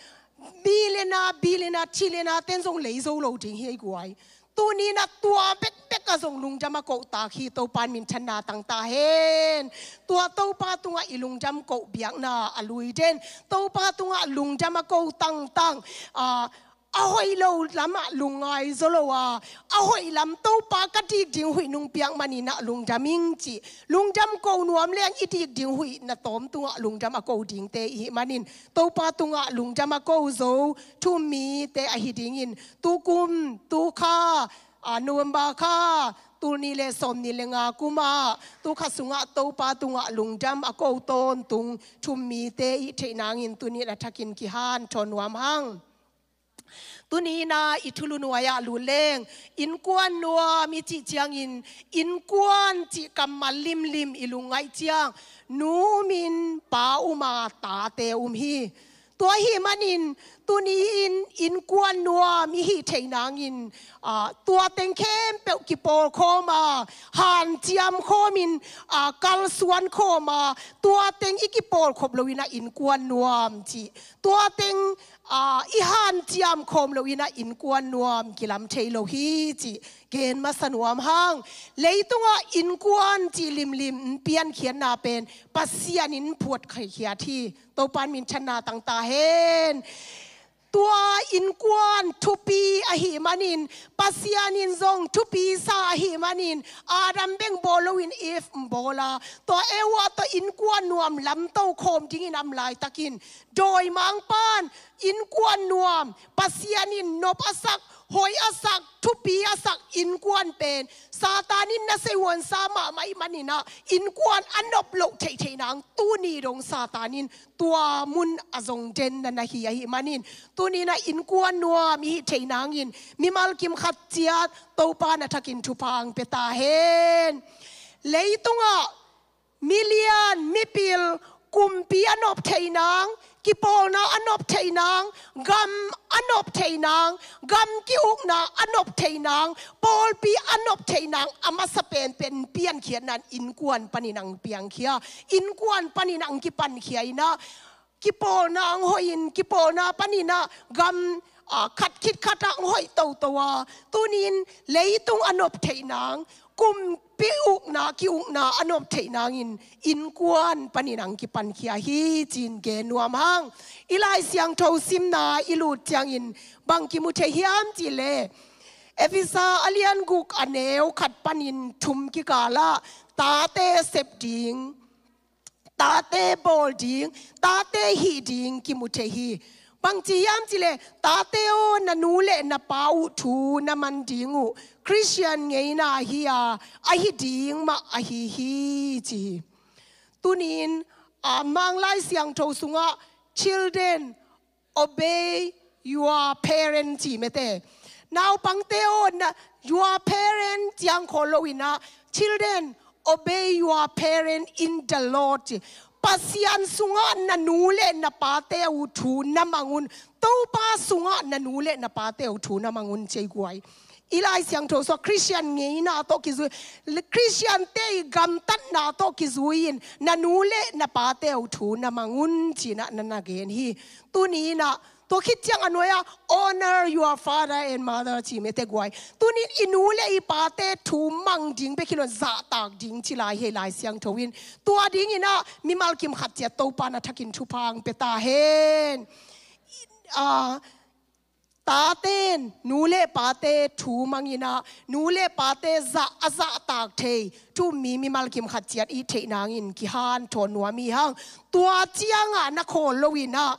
millionaire, billionaire, trillionaire ten zong lei zo lo ding hi ei guai. Tuni-in ah tua bekbek ah zong lungdam a kohtak hi. Topan minthanna tang ta hen. Tua Topa tungah i lungdam koh biakna a lui den, Topa tungah lungdam a ko tangtang, a, a hoih lo lamah lungngai zaw lo a, a hoih lam, Topa ka dik ding huih nong piak manin ah lungdam ing cih, lungdam ko nuam leng i dik ding huih na tawm tungah lungdam a ko dingte i hih manin, Topa tungah lungdam a ko zo thu um mite ahi dingin, tukum, tukha, a, November kha, tul nih le sawmnih le nga kum ah, tukha sungah Topa tungah lungdam a ko tawntung thu um mite i hih theih nangin tuni-in a thakin kihanthawn nuam hang. Tuni-in ah i thulu nuai-ah lut leng, innkuan nuam i cih ciangin, innkuan cih kammal limlim i lungngaih ciang, nu um in, pa um a, tate um hi. Tua ahih manin, tuni-in innkuan nuam i hih theih nangin, ah, tua teng khempeuh kipawlkhawm a, hanciam khawmin, ah, kalsuan khawm a, tua teng i kipawlkhop loin ah innkuan nuam cih, tua teng, ah, i hanciam khawm loin ah innkuan nuam kilam thei lo hi cih gen masa nuam hang. Leitungah innkuan cih limlim piankhiatna pen Pasian in phuat khaikhiat hi. Topan minthanna tang ta hen. Tua innkuan thupi ahih manin, Pasian in zong thupi sa ahih manin, Adam bek bawl loin Eve bawl a, tua Eva tawh innkuan nuam lamto khawm dingin a om laitakin, dawimangpa'n innkuan nuam, Pasian in nop a sak, hoih a sak, thupi a sak innkuan pen Satan in nasep huansa mahmah ahih manin ah, innkuan a nop loh theihtheih nang, tuni dong Satan in tua mun a zong den na na hi ahih manin, tuni-in ah innkuan nuam i hih theih nangin mimal kim khat ciat Topa na thakin thupha hong pia ta hen. Leitungah milian, mipil, kumpi a nop theih nang, kipawlna a nop theih nang, gam a nop theih nang, gam ki-ukna a nop theih nang, pawlpi a nop theih nang, a masa penpen piankhiatna in innkuan panin hong piangkhia, innkuan panin hong kipankhia in ah, kipawlna hong hoih in, kipawlna panin ah gam, ah, khat khit khat ah hong hoih toto a, tuni-in leitung a nop theih nang, kumpi ukna, ki-ukna a nop theih nangin innkuan panin hong kipankhia hi ci-in gen nuam hang. I Lai Siangtho simna i lut ciangin bang kimu thei hiam cih leh, Efesa a lian guk a neu khat panin thum kikalah tate sep ding, tate bawl ding, tate hih ding kimu thei hi. Bangci hiam cileh, tate aw, na nu le na pa uh thu na man ding uh Khristian ngeina hi a, ahi ding mah ahi hi ci hi. Tunin a Mang Lai Siangtho sungah children obey your parent ci mete. Naupangte aw, na your parent ciang khawl loinah, children obey your parent in the Lord ci. Pasian sungah na nu le na pate uh thu na mangun. Topa sungah na nu le na pate uh thu na mangun ci ei guai. I Lai Siangtho sua Khristian ngeina tawh kizui, Khristiante i gamtatna tawh kizui in na nu le na pate uh thu na mangun cinah na na gen hi. Tuninah tua khit ciang a nuai-ah honor your father and mother ci mete guai. Tunin i nu le i pate thu mang ding bek hi lo, zahtak ding ci lai hi Lai Siangtho in. Tua dinginah mimal kim khat ciat Topa na thakin thupha hong pia ta hen. Tate in nu le pate thu manginah nu le pate zah a zahtak thei thu mi mimal kim khat ciat i theih nangin kihanthawn nuam hi hang. Tua ciangah na khawl loinah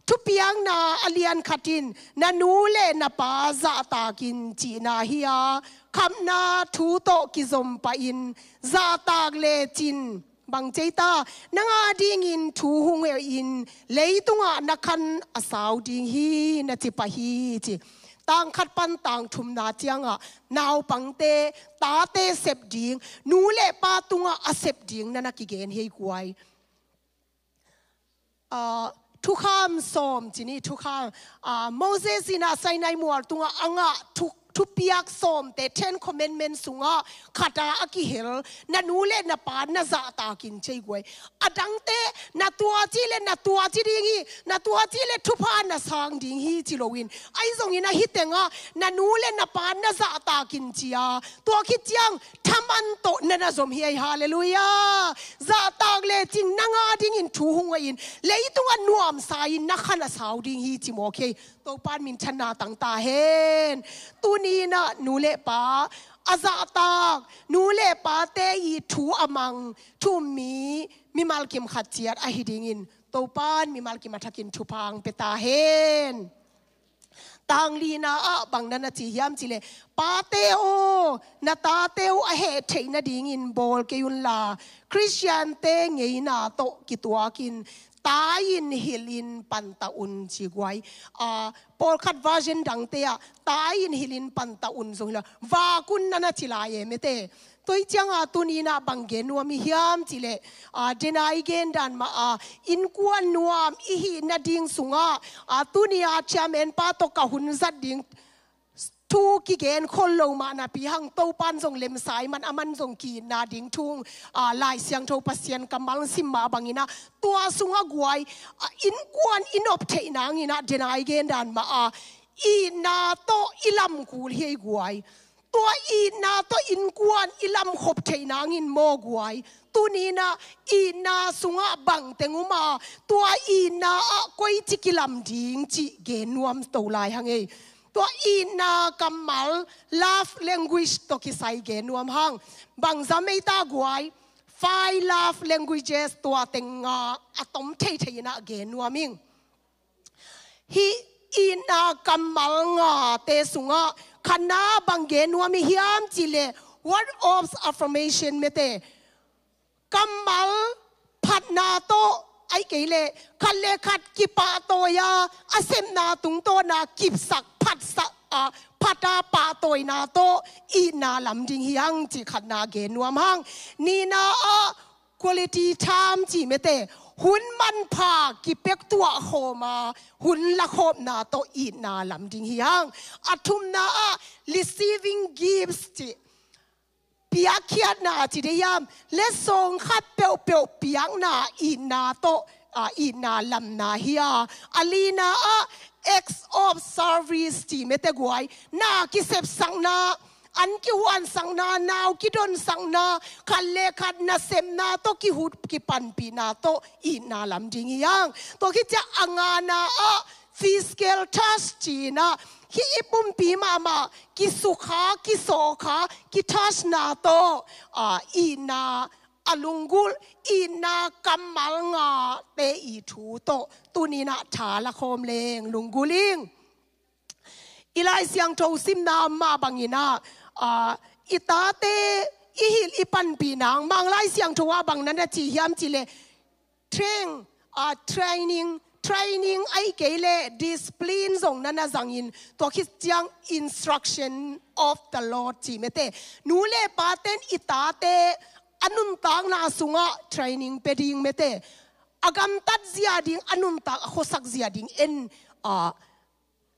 Thupiakna a lian khat in na nu le na pa zahtakin cihna hi a, khamna thu tawh kizom pahin zahtak lecin bang ceita, nang a dingin thu hong hoihin leitungah na khan a sau ding hi na ci pah hi ci. Tang khat pan tang thumna ciangah naupangte tate sep ding, nu le pa tungah a sep ding na na kigen hi ei guai. Ah, thukham sawm ci ni, thukham, ah, Moses in ah Sinai mual tungah a ngah thu, thupiak sawmte, Ten Commandments sungah khat a a kihel, na nu le na pa na zahtakin ci ei guai. A dangte na tua ci le na tua ci ding hi, na tua ci le thupha na sang ding hi ci loin, ahi zongin ahi tengah na nu le na pa na zahtakin ci a, tua khit ciang thaman tawh na na zom hi ei. Halleluiah. Zahtak lecin nang a dingin thu hong hoihin leitungah nuamsa-in na khan a sau ding hi ci mawk hi ei. Topa in minthanna tang ta hen. Tuninah nu le pa a zahtak, nu le pate i thu a mang thu mi mimal kim khat ciat ahi dingin Topa in mimal kim a thakin thupha hong pia ta hen. Tang lina ah bang na na ci hiam cileh, pate aw, na tate uh a heh theih nadingin bawl kei unla, Khristiante ngeina tawh kituakin tai-in hilhin panta un ci guai. Ah, pawlkhat version dangte ah tai-in hilhin panta un zong hi lo, vak un na na ci lai e mete. Tua hi cianga tuninah bang gen nuam i hiam cileh, ah, dena i gen dan mah a, innkuan nuam i hih nading sungah, ah, tuni a chairman pa tawh ka hun zat ding thu kigen khol lo mah napi hang Topa in zong lemsa ahih man aman zong ki-itna ding thu, ah, Lai Siangtho Pasian kammal sim mah banginah tua sungah guai, ah, innkuan i nop theih nanginah dena i gen dan mah a, itna tawh i lam kul hi ei guai. Tua itna tawh innkuan i lamkhop theih nangin maw guai. Tuninah itna sungah bangteng um a, tua itna ah koici kilam ding cih gen nuam to lai hang ei. Tua itna kammal love language tawh kisai gen nuam hang. Bangzah mei ta guai, five love languages tua teng nga a tom theithei inah gen nuam ing. Hih itna kammal ngate sungah khatna bang gen nuam i hiam cileh, word of affirmation mete. Kammal phatna tawh, ahih kei leh khat le khat kipahtawi a, a sepna tungtawna kipsak phatsak a, phat a pahtawina tawh itna lam ding hi hang cih khatna gen nuam hang. Nihna ah quality time cih mete, hun manpha kipek tuah khawm a, hun lakhawmna tawh itna lam ding hi hang. A thumna ah receiving gifts cih, piakkhiatna ci dei hiam, letsong khat peuhpeuh piakna itna tawh, ah, itna lamna hi a. A lina ah acts of service cih mete guai, na kisepsakna, an kihuansakna, nau kidonsakna, khat le khat nasepna tawh kihut kipanpihna tawh itna lam ding hi hang. Tua khit ciah a ngana ah physical touch ci-in ah, hih i pumpi mahmah kisukha, kisawhkha, kitouch na tawh, ah, itna, a lunggulh, itna kammal ngate i thu tawh tuni-in ah tha lakhawm leng lunggulh ing. I Lai Siangtho simna mah bangin ah, ah, i tate i hilh i panpih nang, Mang Lai Siangtho ah bang na na ci hiam cih leh, train, ah, training, training ahih kei leh discipline zong na na zangin, tua khit ciang instruction of the Lord ci mete. Nu le pate'n i tate a nuntakna sungah training pia ding mete. A gamtat zia ding, a nuntak a khuasak zia ding en, ah,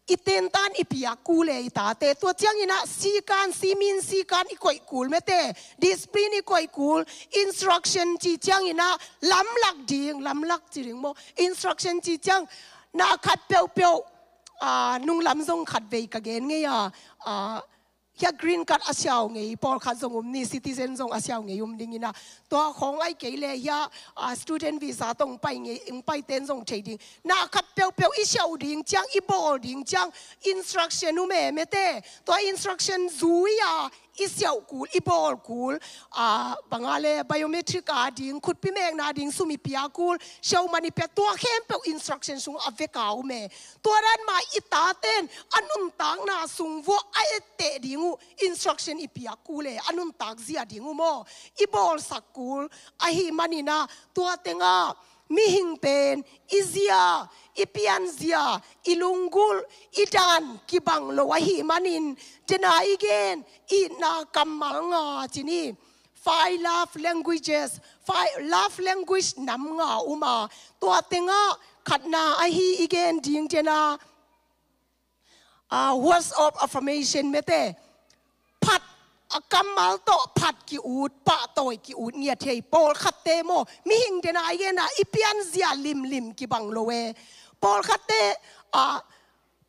i tentan i piak kul e i tate. Tua ciangin ah sikan, simin sikan i koih kul mete. Discipline i koih kul. Instruction cih ciangin ah lamlak ding, lamlak ci ding maw. Instruction cih ciang na khat peuhpeuh, ah, nunglam zong khatvei ka gen ngei a, ah, hia green card a siau ngei pawlkhat zong um ni, citizen zong a siau ngei um dingin ah, tua khawng ahih kei leh hia, ah, student visa tawh hong pai ngei, hong paite'n zong thei ding. Na khat peuhpeuh i siau ding ciang, i bawl ding ciang, instruction um e mete. Tua instruction zui-a i siau kul, i bawl kul, ah, bang a leh biometric a ding, khutpi mekna ding sum i pia kul, siau man i pia, tua khempeuh instruction sungah a vek a um e. Tua dan mah i tate'n a nuntakna sung vuah a etteh ding uh instruction i piak kul e, a nuntak zia ding uh maw, i bawlsak kul ahih manin ah, tua tengah mihing pen i zia, i pianzia, i lunggulh, i dan kibang lo ahih manin, dena i gen, itna kammal nga ci ni. Five love languages, five love language nam nga um a, tua tengah khatna ahi i gen ding dena, ah, words of affirmation mete. Phat, a kammal tawh phat ki-ut, pahtawi ki-ut ngiat hi. Pawlkhatte maw, mihing dena i gen a, i pianzia limlim kibang lo e. Pawlkhatte, ah,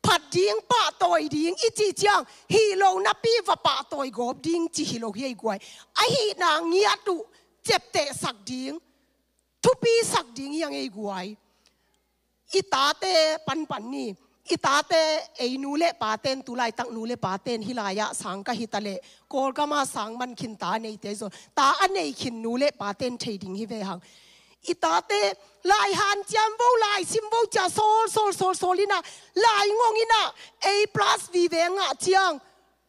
phat ding, pahtawi ding i cih ciang, hih lo napi va pahtawi gawp ding ci hi lo hi ei guai. Ahihna ngiat uh ciaptehsak ding, thupisak ding hi hang ei guai. I tate panpan ni. I tate, ei nu le pate'n, tu laitak nu le pate'n hih lai-ah sang ka hi ta leh, Kawlgam ah sang man khin ta a neite zong, ta a nei khin nu le pate'n thei ding hi ve hang. I tate lai hanciam vo, lai sim vo cia sawl, sawl, sawl, sawl in ah, lai ngong in ah, A plus vive ngah ciang,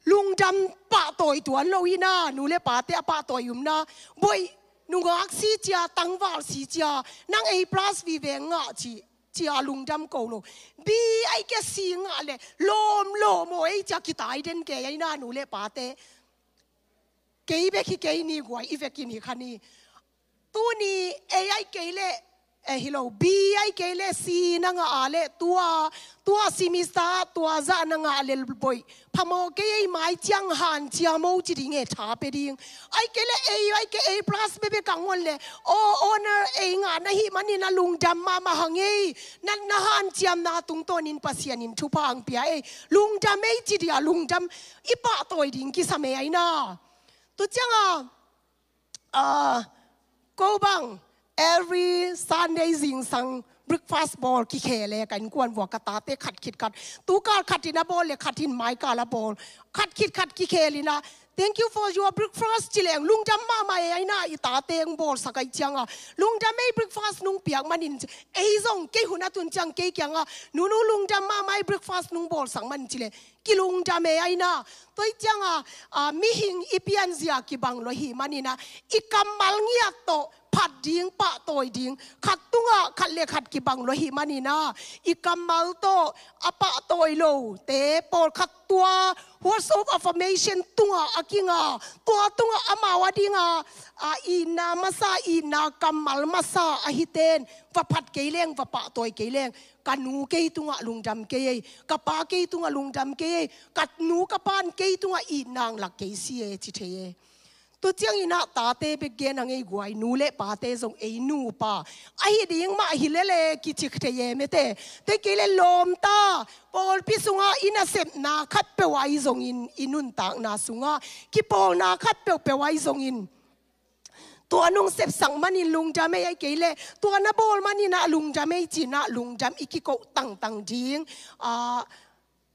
lungdam pahtawi tuan lo in ah, nu le pate a pahtawi umna, boih, nungak si cia, tangval si cia, nang A plus vive ngah ci, cia lungdam ko lo. B ahih kei leh C ngah leh, lawm, lawm aw ei cia kitai den kei ai na, nu le pate. Kei bek hi kei ni guai, i vekin hi kha ni. Tuni A ahih kei leh, eh, hi lo, B ahih kei leh C na ngah a leh, tua, tua semester, tua zah na ngah leh boih, phamawh kei ei, mai ciang hanciam o ci ding e, tha pia ding. Ahih kei leh A, ahih kei A plus bekbek a ngah leh, aw, honour A ngah na hih manin a lungdam mahmah hang ei, na, na hanciamna tungtawnin Pasian in thupha hong pia ei, lungdam ei ci dia, lungdam, i pahtawi ding kisam e ai na. Tua ciang a, ah, ko bang, every Sunday zingsang breakfast bawl kikhel e, ka innkuan vuah ka tate khat khit khat. Tu kal khat in a bawl leh khat in mai kal a bawl. Khat khit khat kikhel in ah, "Thank you for your breakfast," ci leng lungdam mahmah e ai na, i tate hong bawlsak ahih ciang a. "Lungdam ei, breakfast nong piak manin," ci. Ei zong kei hun a tun ciang kei kiang a, "Nunu, lungdam mahmah ei, breakfast nong bawlsak man," ci leh kilungdam e ai na. Tua ahih ciang a, a, mihing i pianzia kibang lo ahih manin ah, i kammal ngiat tawh phat ding, pahtawi ding, khat tungah khat le khat kibang lo ahih manin ah, i kammal tawh a pahtawi lote pawlkhat tua words of affirmation tungah a kinga, tua tungah amau a dinga, a, itna masa, itna kammal masa ahi ten, va phat kei leng, va pahtawi kei leng, ka nu kei tungah lungdam kei ei, ka pa kei tungah lungdam kei ei, ka nu ka pa'n kei tungah itna hong lak kei si e, ci thei e. Tua ciangin ah tate bek gen hang ei guai, nu le pate zong ei nupa ahi ding mah hi lele kici thei e mete. Tua kei leh lawmta, pawlpi sungah i nasepna khatpeuh ahi zongin, i nuntakna sungah kipawlna khat peuhpeuh ahi zongin, Tua nong sepsak manin lungdam ei, ahih kei leh tua na bawl manin ah lungdam ei ci-in ah lungdam i kikoh tangtang ding. Ah,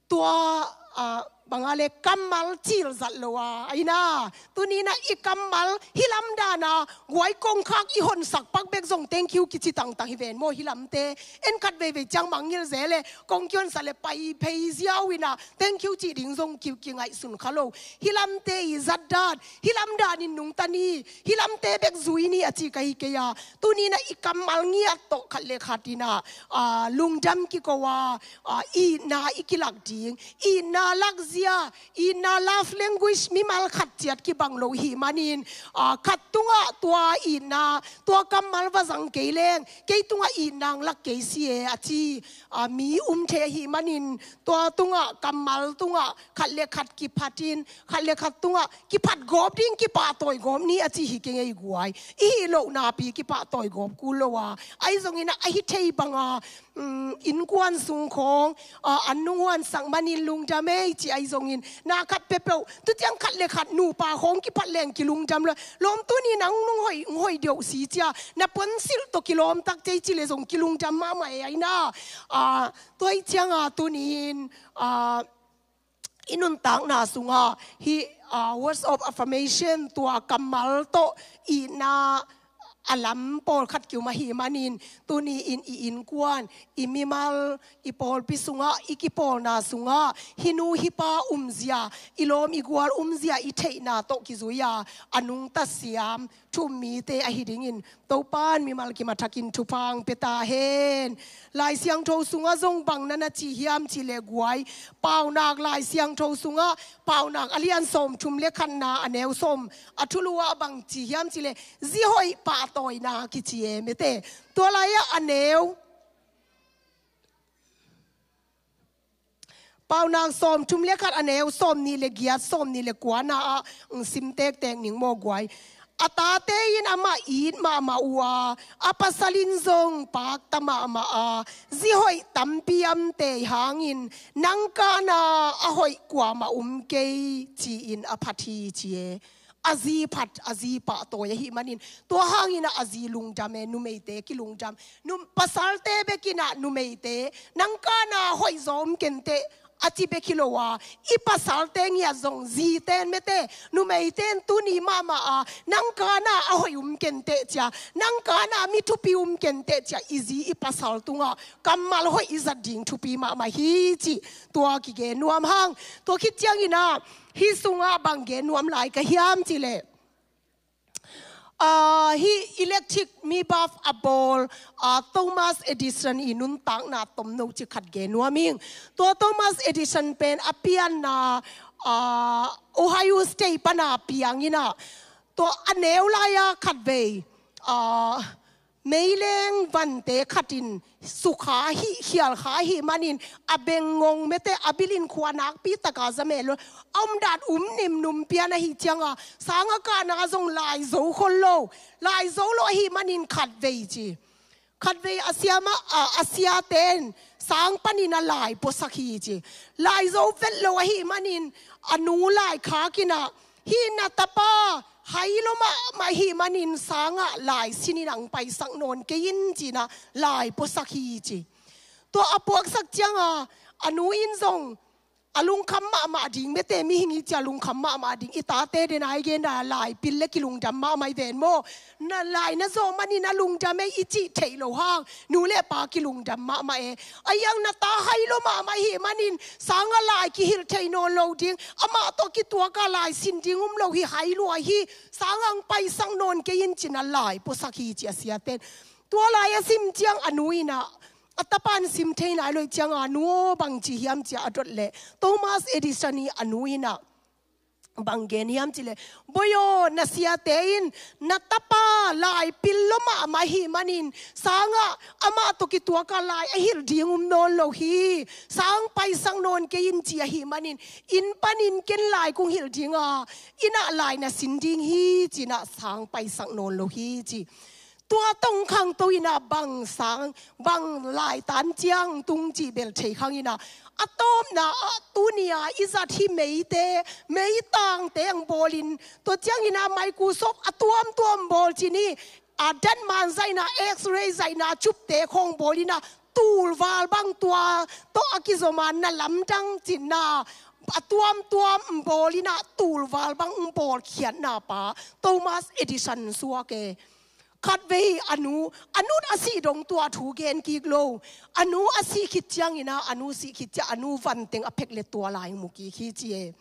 tua, ah, bang a leh kammal cil zat lo a, ahi na. Tuni-in ah i kammal hih lam dan a guai kongkhak i honsak pak bek zong thank you kici tangtang hi ven maw, hih lamte. En khat veivei ciang mangngilh zel leh kong kihonsak leh pai phei ziau in ah thank you cih ding zong ki, kingaihsun kha lo. Hih lamte i zat dan, hih lam danin nungta ni, hih lamte bek zui ni a ci ka hi kei a. Tuni-in ah i kammal ngiat tawh khat leh khat in ah, ah, lungdam kiko a, ah, itna i kilak ding. Itna lakzia, itna love language mimal khat ciat kibang lo hi manin, ah, khat tungah tua itna, tua kammal va zang kei leng kei tungah itna hong lak kei si e a ci, ah, mi um thei ahi manin, tua tungah, kammal tungah khat leh khat kiphatin, khat leh khat tungah kiphat gawp ding, kipahtawi gawp ni a ci hi kei ngei guai. I hih loh napi kipahtawi gawp kul lo a, ahi zongin ah a hi thei bang a, um, innkuan sung khawng, ah, an nong huansak manin lungdam ei ci ahi zongin, na khat peuhpeuh, tu ciang khat leh khat nupa khawng kiphat leng kilungdam lo. Lawm, tuni nang nong hoih, nong hoih deuh si ci a, na puansilh tawh kilawm tak cei ci leh zong kilungdam mahmah e, ahi na. Ah, tua ahih ciang a tuni-in, ah, i nuntakna sungah hih, ah, words of affirmation, tua kammal tawh itna a lam pawlkhat ki-um ahi manin, tuni-in i innkuan, i mimal, i pawlpi sungah, i kipawlna sungah hih nu hih pa umzia, i lawm i gual umzia i theihna tawh kizui a, a nungta siam thu-um mite ahi dingin Topa'n mimal kim a thakin thupha hong pia ta hen. Lai Siangtho sungah zong bang na na ci hiam cih leh guai, Paunak Lai Siangtho sungah, Paunak a lian sawmthum leh khatna, a neu sawm, a thulu ah bang ci hiam cih leh zi hoih pahtawina kici e, mete. Tua lai-ah a neu Paunak sawmthum leh khat, a neu sawmnih leh giat, sawmnih leh kuana ah, mm, sim tektek ning maw guai. A tate in amah it mahmah uh a, a pasal in zong pakta mahmah a, zi hoih tampi a om tei hangin nang kana a hoih kuamah om kei, ci-in a phat hi, ci e. A zi phat, a zi pahtawi ahi manin, tua hangin ah a zi lungdam e, numeite kilungdam. Num-, pasalte bek in ah numeite, nang kana hoihzaw om kenteh, a ci bek hi lo a, i pasalte ngiat zong zite in, mete, numeite in tuni mahmah a, nang kana a hoih om kenteh ci a, nang kana mi thupi om kenteh ci a, i zi i pasal tungah kammal hoih i zat ding thupi mahmah hi cih tua kigen nuam hang. Tua khit ciangin ah, hih sungah bang gen nuam lai ka hiam cih leh, ah, hih electric mi bulb a bawl, ah, Thomas Edison i nuntakna tomno ci khat gen nuam ing. Tua Thomas Edison pen a pianna, ah, Ohio State pan a piang in ah, tua a neu lai-a khatvei, ah, meileng vante khat in sukha hi, khialkha ahi manin, a bengngong, mete, a bil in khua nakpi taka za mel lo, a om dan um nimnum pian ahih ciang a, sang a kahna zong lai zo khol lo, lai zo lo ahi manin khatvei ci. Khatvei a sia mah, a, a siate in sang panin a lai puasak hi ci. Lai zo vet lo ahi manin, a nu lai khak in ah, hih na tapa hai lua mahmah ahih manin, sangah lai sin in hong paisak nawn kei in, ci-in ah lai puasak hi ci. Tua a puaksak ciang a, a nu in zong a lungkham mahmah ding, mete, mihing i ci a lungkham mahmah ding, i tate den a i gen a lai pil leh kilungdam mahmah i ven maw. Na lai na zawh manin a lungdam ei i cih theih loh hang, nu leh pa kilungdam mahmah e. Ahi hang na ta hai lua mahmah ahih manin, sangah lai kihilh thei nawn lo ding, amah tawh kituak a lai sin ding om lo hi, hai lua hi, sangah hong paisak nawn kei in, ci-in ah lai puasak hi ci a siate in. Tua lai a sim ciang a nu in ah, a tapa in sim thei nai lo ahih ciang a, nu aw, bang ci hiam ci a dot leh, Thomas Edison i a nu in ah bang gen hiam cih leh, boi aw, na siate in na tapa lai pil lua mahmah ahih manin, sangah amah tawh kituak a lai a hilh ding om nawn lo hi, sang paisak nawn kei in, ci ahih manin, inn panin ken lai kong hilh ding a, inn ah lai na sin ding hi, ci-in ah sang paisak nawn lo hi ci. Tua tawh khangto in ah bang sang, bang laitan ciang tung cih bel thei khang in ah, a tawpna ah tuni-a i zat hi meite, meitangte ang bawlin, tua ciangin ah Microsoft a tuamtuam bawl ci ni, a datman zaihna, X-ray zaihna cupte khawng bawl in ah, tulval bang tua tawh a kizom a, na lamdang cinna a tuamtuam bawl in ah, tulval bang bawlkhiatna pa Thomas Edison suak e. Khatvei a nu, a nun a sih dong tua thu gen kik lo. A nu a sih khit ciangin ah, a nu sih khit ciang a nu vanteng a phek le tua lai mu kik hi ci e.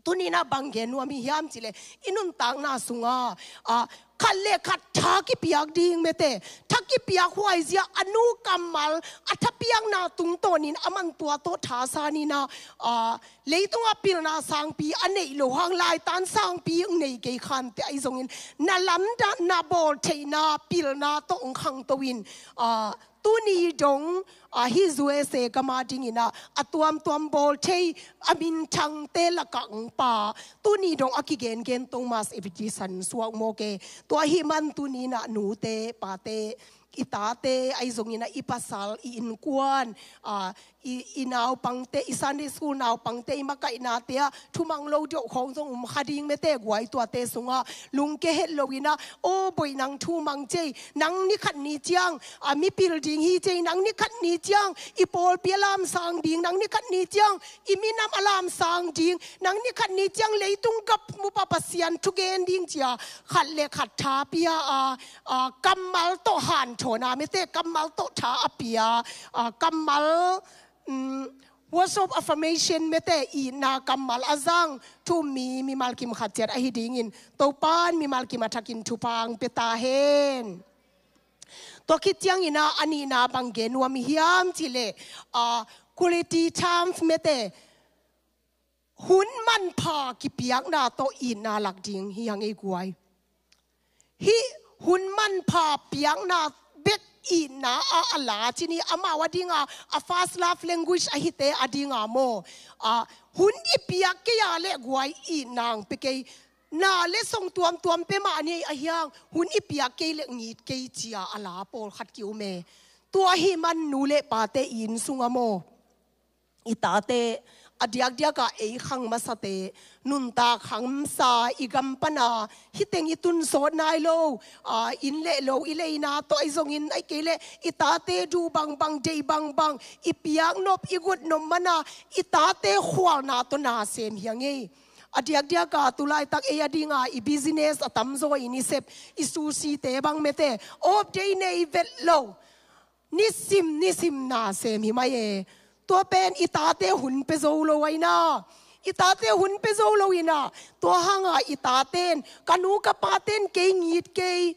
Tuni-in ah bang gen nuam hi hiam cih leh, i nuntakna sungah, a, khat le khat tha kipiak ding mete, tha kipiak huai zia, a nu kammal, a thapiakna tungtawnin a man tua tawh thasan in ah, a, leitungah pilna sangpi a neih loh hang, laitan sangpi nei kei khante ahi zongin, na lamdang, na bawl theihna pilna tawh khangto in, a, tuni dong, a, hih U S A gam a dingin ah, a tuamtuam bawl thei, a minthangte lakah pa, tuni dong a kigengen Thomas Edison suak mawk e. Tua ahih man tuni-in ah nute, pate, i tate ahi zongin ah, i pasal, i innkuan, a, i, i naupangte, i Sunday school naupangte, i makaihnate ah thumang lo deuh khawng zong um kha ding mete guai, tuate sungah lungke het lo in ah, aw boih, nang thumang cei, nang nikhat ni ciang, a, mipil ding hi cei, nang nikhat ni ciang i pawlpi a lamsang ding, nang nikhat ni ciang i minam a lamsang ding, nang nikhat ni ciang leitung gam mu pa Pasian thugen ding ci a, khat le khat tha pia a, a, kammal tawh hanthawna mete, kammal tawh tha a pia, a, kammal, um, words of affirmation mete, itna kammal a zang thu um mi, mimal kim khat ciat ahi dingin, Topan mimal kim a thakin thupha ang pia ta hen. Tua khit ciangin ah a nihna bang gen nuam hiam cih leh, a, quality time mete, hun manpha kipiakna tawh itna lak ding hi hang ei guai. Hih hun manpha piakna bek itna ah a la ci ni, amau a dinga, a first love language ahite a dinga maw, a, hun i piak kei a leh guai, itna ang pia kei, na le song tuamtuam pia mah ni, ahi hang hun i piak kei leh ngit kei ci a a la pawlkhat ki-um e. Tua ahih man nu le pate i inn sungah maw, i tate, a diakdiak a ei khang masate, nuntak hamsa, i gam pan a hih teng i tun sawt nai lo, a, inn le lo i leina tawh ahi zongin, ahih kei leh i tate duh bangbang, deih bangbang, i piak nop, i guat nop man a, i tate khualna tawh na sem hi hang ei. A diakdiak a tulaitak ei a dinga i business a tamzaw in i sep, i sushi-te bang mete, off day nei vet lo, nisim nisim na sem hi mai e. Tua pen i tate hun pia zo lo ahih na. I tate hun pia zo lo ahih na. Tua hanga i taten, ka nu ka paten kei ngit kei,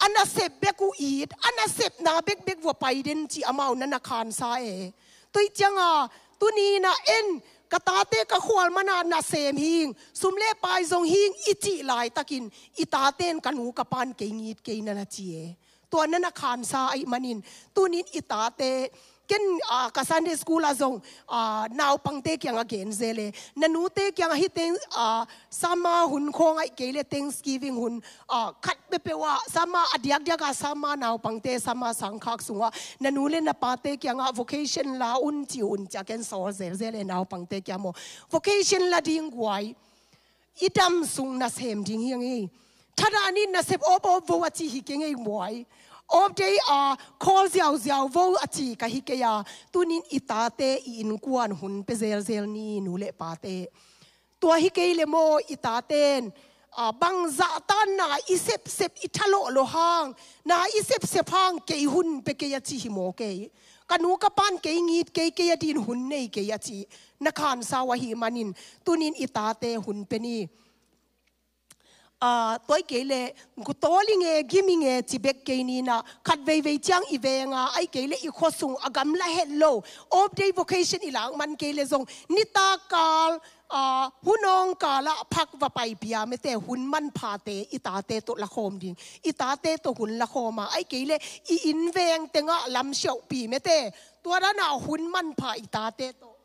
a nasep bek uh it, a nasepna bekbek vua pai den ci amau na na khansa e. Tua ahih cianga tuni-in ah en, ka tate ka khual man a nasem hing, sum le pai zong hing i cih laitakin, i taten ka nu ka pan kei ngit kei na na ci e. Tua na na khansa ahih manin, tunin i tate, ken, a, ka Sunday school ah zong, a, naupangte kiangah gen zel e. Na nute kiangah hih teng, a, summer hun khawng ahih kei leh Thanksgiving hun, a, khat peuhpeuh ah, summer a diakdiak a, summer naupangte, summer sangkhak sungah na nu le na pate kiangah vocation la un ci un ci a, ken sawl zelzel e naupangte kiang maw. Vocation la ding guai. I dam sung nasem ding hi hang ei. Thadah ni, nasep awpawp vo a ci hi keng ei guai. Off day a call ziauziau vo a ci ka hi kei a. Tunin i tate i innkuan hun pia zelzel ni, nu le pate. Tua hi kei leh maw i taten, a, bangzah tan na i sepsep, i thalawh lo hang, na i sepsep hang kei hun pia kei a ci hi maw kei. Ka nu ka pan kei ngit kei, kei a din hun nei kei a ci na khansa uh ahih manin, tunin i tate hun pia ni. A, tua ahih kei leh, gutawl i nge, gim i nge ci bek kei ni na, khat veivei ciang i veng a, ahih kei leh i khuasung a gamla het lo, off day vocation i lak man kei leh zong, nitak kal, a, hun awng kal ah phak va paipih a, mete, hun manphate i tate tawh lakhawm ding. I tate tawh hun lakhawm a, ahih kei leh i inn veng tengah lamsiauhpih, mete, tua dan a hun manpha i tate tawh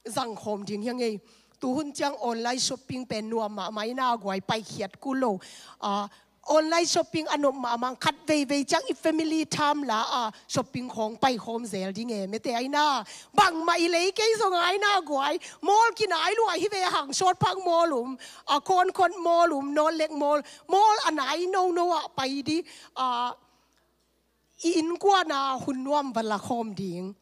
zangkhawm ding hi hang ei. Tuhun ciang online shopping pen nuam mahmah in a, guai, paikhiat kul lo. A, online shopping a nop mahmah, khat veivei ciang i family tham la a shopping khawng paikhawm zel ding e, mete aina. Bangmah i lei kei zong aina guai, mall kinai lua hi ve, hang short phak mall um, a Concord mall um, North Lake mall, mall a nai nono ah pai di, a i innkuan a hun nuam va lakhawm ding.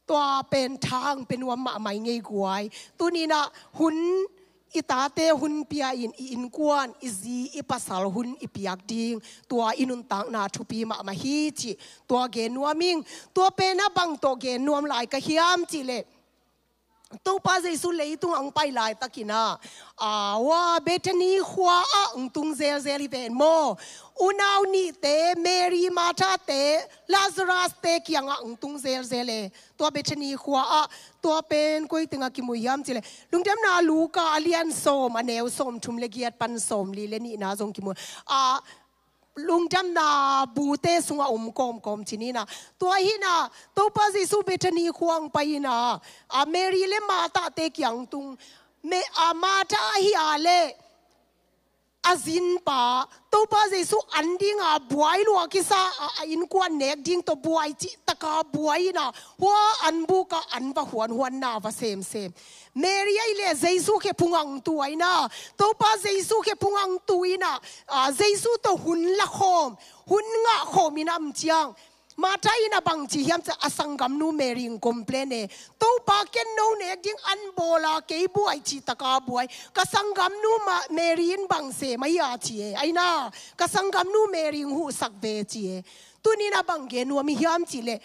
Tua pen thang pe nuam mahmah i ngei guai. Tuninah hun i tate hun pia in, i innkuan, i zi, i pasal hun i piak ding. Tua i nuntakna thupi mahmah hi cih tua gen nuam ing. Tua pen a bang tawh gen nuam lai ka hiam cih leh, Topa Jesu leitung a hong pai laitakin ah, a, wa, Bethany khua ah hong tung zelzel hi ven maw. Unau nihte, Mary, Martha te, Lazarus te kiangah hong tung zelzel e. Tua Bethany khua ah, tua pen koi tengah kimu hiam cih leh, Lungdamna Luka a lian sawm, a neu sawm thum le giat pan sawm li le nihna zong kimu. A, lungdamna bute sungah om kawmkawm ci ni na. Tua hi na, Topa Jesu Bethany khua hong pai hi na, a, Mary le Martha te kiang tung, me, a, Martha ahi a leh a zinpa, Topa Jesu an dinga buai lua kisa a, a innkuan nek ding tawh buai cihtaka buai hi na, hua an bukah an va huanhuan na va semsem. Mary ahi leh Jesu khephung ah hong tu aina, Topa Jesu khephung ah hong tu ina, a, Jesu tawh hun lakhawm, hun ngahkhawm ina om ciang, Martha in a bang ci hiam cih leh a sanggamnu Mary in complain e. Topa, ken no nek ding an bawla kei buai cihtaka buai. Ka sanggamnu ma, Mary in bang sem ahi a ci e. Aina, ka sanggamnu Mary in huhsak ve ci e. Tunin a bang gen nuam i hiam cih leh,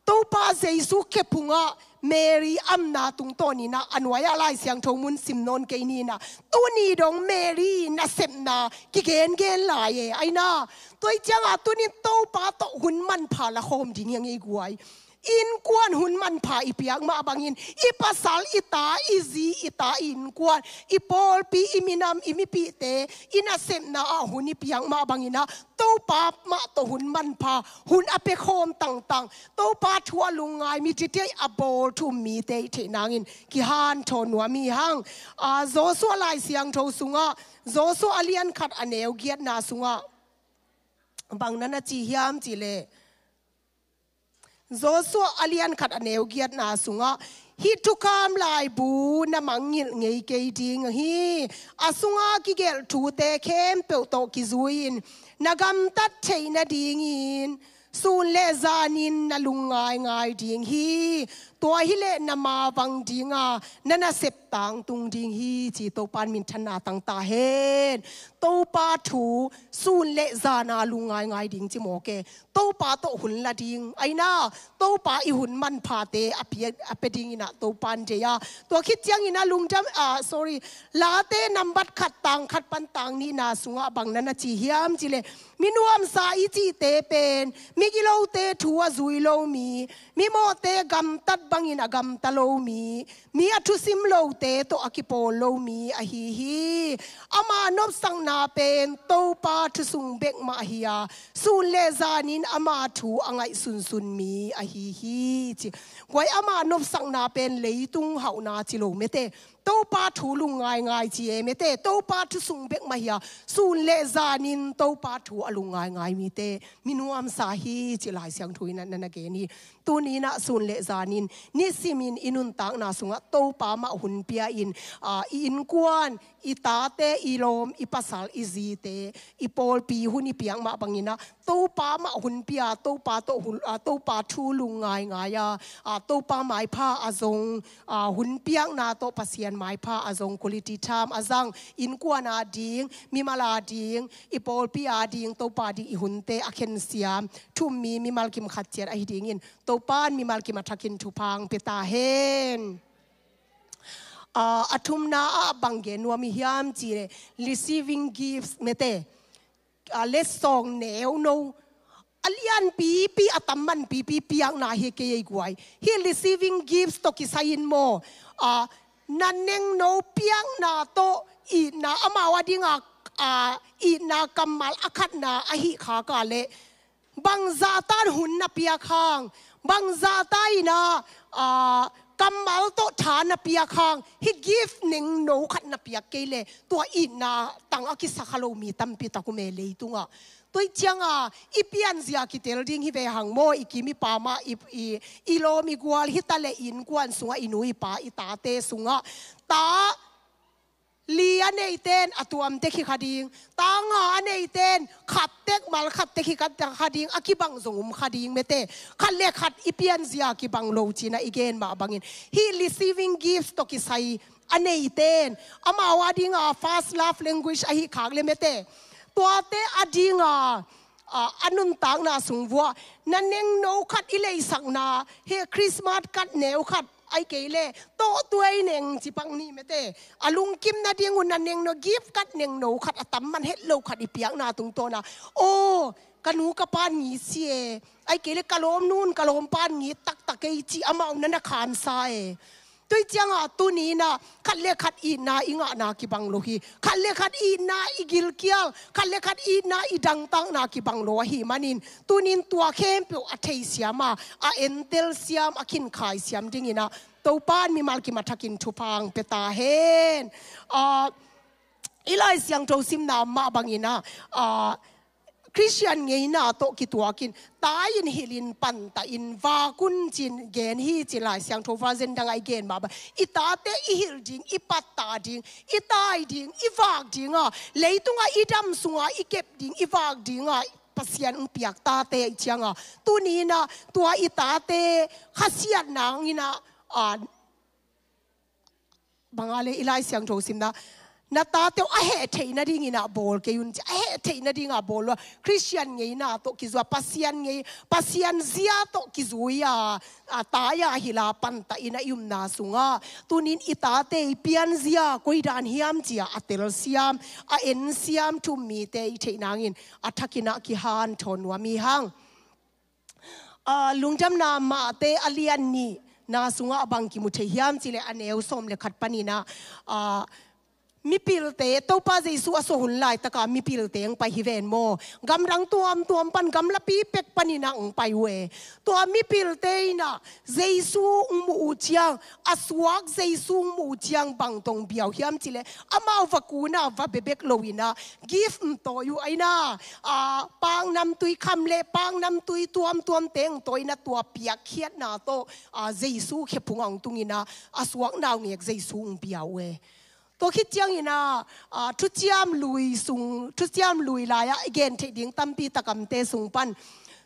Topa Jesu khephung ah Mary amna tungtawn ina, a nuai-ah Lai Siangtho mun sim nawn kei ni na. Tuni dong Mary nasepna kigengen lai e, aina. Tua hi ciangah tunin Topa tawh hun manpha lakhawm ding hi a ngei guai. Innkuan hun manpha i piak mah bangin, i pasal, i ta, i zi, i ta, i innkuan, i pawlpi, i minam, i mipihte, i nasepna ah hun i piak mah bangin ah, Topa mah tawh hun manpha, hun a pia khawm tangtang, Topa thu a lungngai mi, titi a bawl thu um mite i theih nangin kihanthawn nuam hi hang. A, Joshua Lai Siangtho sungah, Joshua a lian khat a neu giatna sungah bang na na ci hiam cih leh, Joshua a lian khat a neu giatna sungah, hih thukham laibu na mangngilh ngei kei ding hi. A sunga kigelh thute khempeuh tawh kizui-in na gamtat theih nadingin sun le zanin na lungngaingai ding hi. Tua hi leh na mavang dinga na nasep tangtung ding hi, ci. Topa in minthanna tang ta hen. Topa thu sun le zana lungngaingai ding ci mawk e. Topa tawh hun la ding, aina, Topa i hun manphate a pia, a pia dingin ah Topa in deih a. Tua khit ciangin ah lungdam, ah, sorry, Late nambat khat tang khat pan tang nihna sungah bang na na ci hiam cih leh, mi nuamsa i cihte pen migilote thu a zui lo mi, mimawhte gamtat bangin a gamta lo mi, mi a thusim lote tawh a kipawl lo mi ahi hi. Ama nopsakna pen Topa thu sung bek mah hi a, sun le zanin ama thu a ngaihsunsun mi ahi hi, ci. Guai, ama nopsakna pen leitung hauhna ci lo, mete. Topa thu lungngaingai ci e, mete. Topa thu sung bek mah hi a, sun le zanin Topa thu a lungngaingai mite mi nuamsa hi, ci Lai Siangtho in ah na na gen hi. Tuni in ah sun le zanin, nisimin i nuntakna sungah Topa mah hun pia in, a, i innkuan, i tate, i lawm, i pasal, i zite, i pawlpi hun i piak mah bangin ah Topa mah hun pia, Topa tawh hun, a, Topa thu lungngaingai a, a, Topa maipha a zong, a, hun piakna tawh Pasian maipha a zong, quality time a zang, innkuan a ding, mimal a ding, i pawlpi a ding, Topa ding i hunte a khensiam thu um mi mimal kim khat ciat ahi dingin Topa in mimal kim a thakin thupha hong pia ta hen. A, a thumna ah bang gen nuam i hiam cih leh, receiving gifts, mete. A, letsong neuno, a lianpipi, a tammanpipi piakna hi kei ei guai. Hih receiving gifts tawh kisai in maw, a, na nengno piakna tawh itna, amau a dinga, a, itna kammal a khatna ahih khak leh, bangzah tan hun na piak hang, bangzah ta in ah, a, kammal tawh tha na piak hang, hih gift nengno khat na piak kei leh, tua itna tang a kisa kha lo mi tampi tak om e leitungah. Tua ih cianga i pianzia kitel ding hi ve hang maw, i kim i pam ah, i, i, i lawm i gual, hi ta leh innkuan sungah, i nu i pa, i tate sungah. Ta li a neiten a tuam tek hi kha ding, ta nga a neiten khat tek, mal khat tek hi kha, kha ding, a kibang zong om kha ding mate. Khat le khat i pianzia kibang lo cih na i gen mah bangin, hih receiving gift tawh kisai a neiten, amau a dinga first love language ahi khak le mate, tuate a dinga, a, a nuntakna sung vuah, na nengno khat i leisakna, hih Christmas card neu khat, ahih kei leh tawh tuai neng ci pak ni mate, a lungkim nading un na nengno, gift card nengno khat, a tam man het lo khat i piakna tungtawna, aw, ka nu ka pan ngi si e, ahih kei leh ka lawmnu un ka lawm pan ngi taktak ei ci, amau na na khansa e. Tua ih cianga tuni inah khat le khat itna i ngahna kibang lo hi. Khat le khat itna i gilkial, khat le khat itna i dangtakna kibang lo ahih manin, tunin tua khempeuh a theisiam a, a entel siam, a khinkhai siam dinginah Topa in mimal kim a thakin thupha hong pia ta hen. Ah, i Lai Siangtho simna mah banginah, ah, Khristian ngeina tawh kituakin, tai in hilhin, panta in, vak un ci-in gen hi ci-in Lai Siangtho version dangah i gen mah bang. I tate i hilh ding, i patta ding, i tai ding, i vak dinga, leitungah i dam sunga i kep ding, i vak dinga Pasian hong piak tate ih cianga, tuni inah tua i tate khasiatna hong inah, ah, banga le i Lai Siangtho simna, na tate uh a heh theih nadinginah bawl kei un ci, a heh theih nadinga bawl lo. Khristian ngeina tawh kizui a, Pasian ngei, Pasian zia tawh kizui a, a tai a hilh a, panta inah i omna sungah, tunin i tate i pianzia koi dan hiam ci-a a telsiam, a ensiam thu-um mite i theih nangin a thakinah kihanthawn nuam hi hang. Ah, Lungdamna Mahte a lian nihna sungah bang kimu thei hiam cih leh a neu sawm le khat paninah, ah, mipilte, Topa Jesu a suah hun laitaka mipilte hong pai hi ven maw. Gamdang tuamtuam pan, gamlapi pek paninah hong pai uh e. Tua mipilte inah Jesu hong muh uh ciang, a suak Jesu hong muh uh ciang bang tawh hong bia uh hiam cih leh, amau va kun a, va bia bek lo inah, gift hong tawi uh a inah, ah, paknamtui kham le paknamtui tuamtuamte hong tawi inah, tua piakkhiatna tawh, ah, Jesu khephung ah hong tung inah, a suak naungek Jesu hong bia uh e. Tua khit cianginah, ah, Thuciam Lui sung, Thuciam Lui lai-ah i gen theih ding tampi tak a omte sung pan,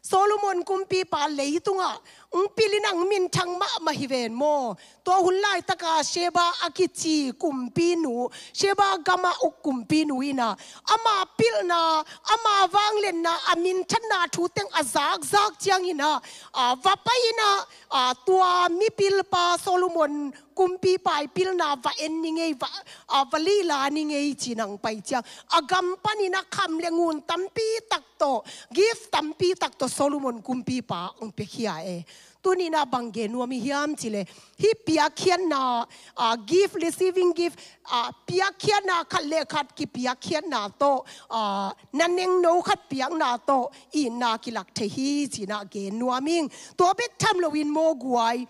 Solomon kumpipa leitungah hong pil inah hong minthang mahmah hi ven maw. Tua hun laitaka Sheba a kici kumpinu, Sheba gamah uk kumpinu inah, ama pilna, ama vangliatna, a minthanna thu teng a zakzak cianginah, ah, va pai inah, ah, tua mipilpa Solomon kumpipa ii pilna va en ni ngei, va, ah, va lila ni ngei ci-inah hong pai ciang, a gam paninah kham le ngun tampi tak tawh, gift tampi tak tawh Solomon kumpipa hong piakhia e. Tuninah bang gen nuam i hiam cih leh, hih piakkhiatna, ah, gift, receiving gift, ah, piakkhiatna, khat le khat kipiakkhiatna tawh, ah, na nengno khat piakna tawh itna kilak thei hi ci-inah gen nuam ing. Tua bek tham loin maw guai,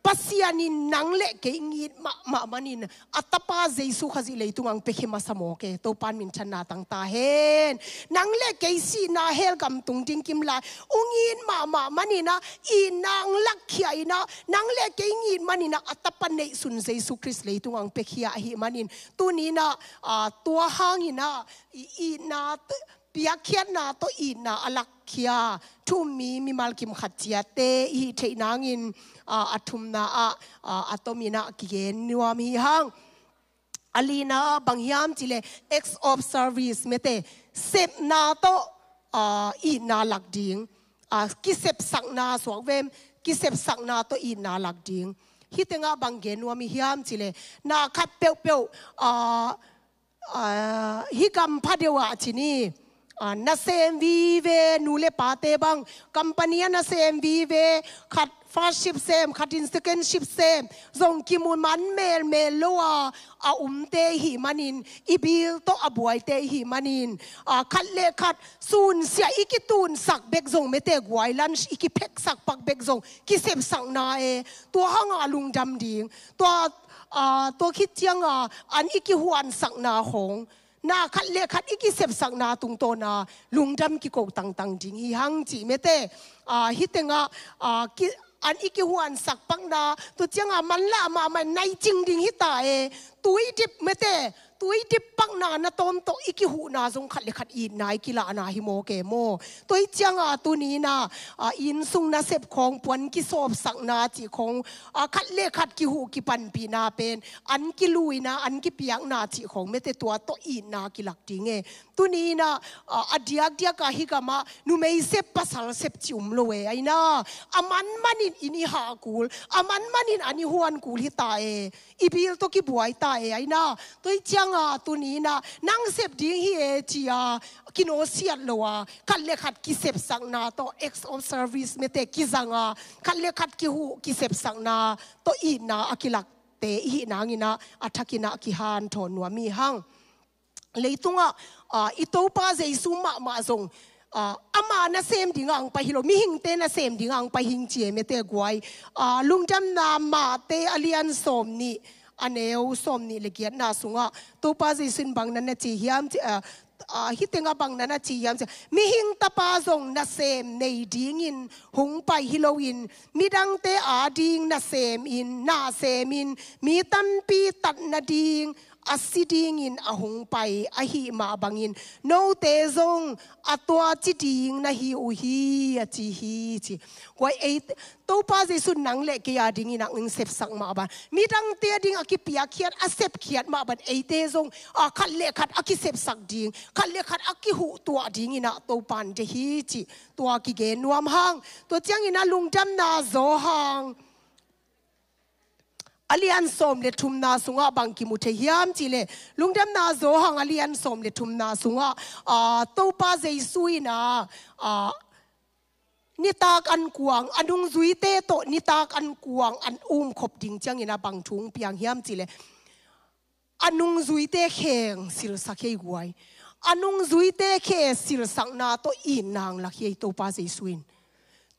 Pasian in nang le kei hong it mahmah manin, a tapa Jesu Khazih leitungah hong piakhia masa mawk e. Topa in minthanna tang ta hen. Nang le kei sihna hell gam tung ding kim lai hong it mahmah maninah, itna hong lakkhia inah, nang le kei hong it maninah, a tapa neihsun Jesu Khrist leitungah hong piakhia ahih manin, tuninah, ah, tua hanginah, i, itna t-, piakkhiatna tawh itna a lakkhia thu-um mi mimal kim khat ciatte i hih theih nangin, ah, a thumna ah, ah, a tominah kigen nuam hi hang. A lina bang hiam cih leh, acts of service mate, sepna tawh, ah, itna lak ding. Ah, kisepsakna, suak vem, kisepsakna tawh itna lak ding. Hih tengah bang gen nuam i hiam cih leh, na khat peuhpeuh, ah, ah, hih gam pha deuh ah ci ni, ah, nasem vive, nu le pate bang, company ah nasem vive, khat first shift sem, khat in second shift sem, zong kimu man melmel lo a, a umte i hih manin, i bil tawh a buaite i hih manin, ah, khat le khat sunsia i kitunsak bek zong, mete guai lunch i kipheksak pak bek zong, kisepsakna e, tua hanga lungdam ding, tua, ah, tua khit cianga an i kihuansakna khong, na khat le khat i kisepsakna tungtawna lungdam kiko tangtang ding hi hang cih mete, ah, hih tengah, ah, ki, an i kihuansak pakna, tua cianga manlah mahmah nai cing ding hi ta e, tuidip mete, tuidip pakna na tawm tawh i kihuhna zong khat le khat itna i kilahna hi maw ke maw. Tua hi cianga tuni-in ah, ah, innsung nasep khong, puan kisawpsakna cih khong, ah, khat le khat kihuh kipanpihna pen, an kiluina, an kipiakna cih khong mete tua tawh itna kilak ding e. Tuni-in ah, ah, a diakdiak ah hih gamah numei sep pasal sep cih um lo e, aina. A manmanin inn i hah kul, a manmanin an i huan kul hi ta e, i bil tawh kibuai ta e, aina. Tua hi cianga tuni-in ah nang sep ding hi e ci-a kinawsiat lo a, khat le khat kisepsakna tawh, acts of service mete kizanga, khat le khat kihuh kisepsakna tawh itna a kilakte i hih nangin ah a thakin ah kihanthawn nuam hi hang. Leitungah, ah, i Topa Jesu mahmah zong, ah, ama nasem dingah hong pai hi lo, mihingte nasem dingah hong pai hing ci e mete guai. Ah, Lungdamna Mate a lian sawmnih, a neu sawmnih le giatna sungah Topa Jesu in bang na na ci hiam ci, ah, ah, hih tengah bang na na ci hiam ci, Mihing Tapa zong nasem nei dingin hong pai hi loin, midangte ading nasemin, nasemin, mi tampi tat nading a si dingin a hong pai ahih mah bangin, note zong a tua ci ding na hi uh hi, a ci hi ci. Guai, ei, Topa Jesu nang le kei adingin a hong sepsak mah bang, midangte ading a kipiakkhiat, a sepkhiat mah bang, eite zong, ah, khat le khat a kisepsak ding, khat le khat a kihuhtuah dingin ah Topa in deih hi ci. Tua kigen nuam hang. Tua ciangin ah Lungdamna Johan a lian sawm le thumna sungah bang kimu thei hiam cih leh, Lungdamna Johan a lian sawm le thumna sungah, ah, Topa Jesu in ah, ah, nitak an kuang, a nungzuite tawh nitak an kuang an umkhop ding ciangin ah bang thu hong piang hiam cih leh, a nungzuite khe hong silsak hi ei guai. A nungzuite khe silsakna tawh itna hong lak hi ei Topa Jesu in.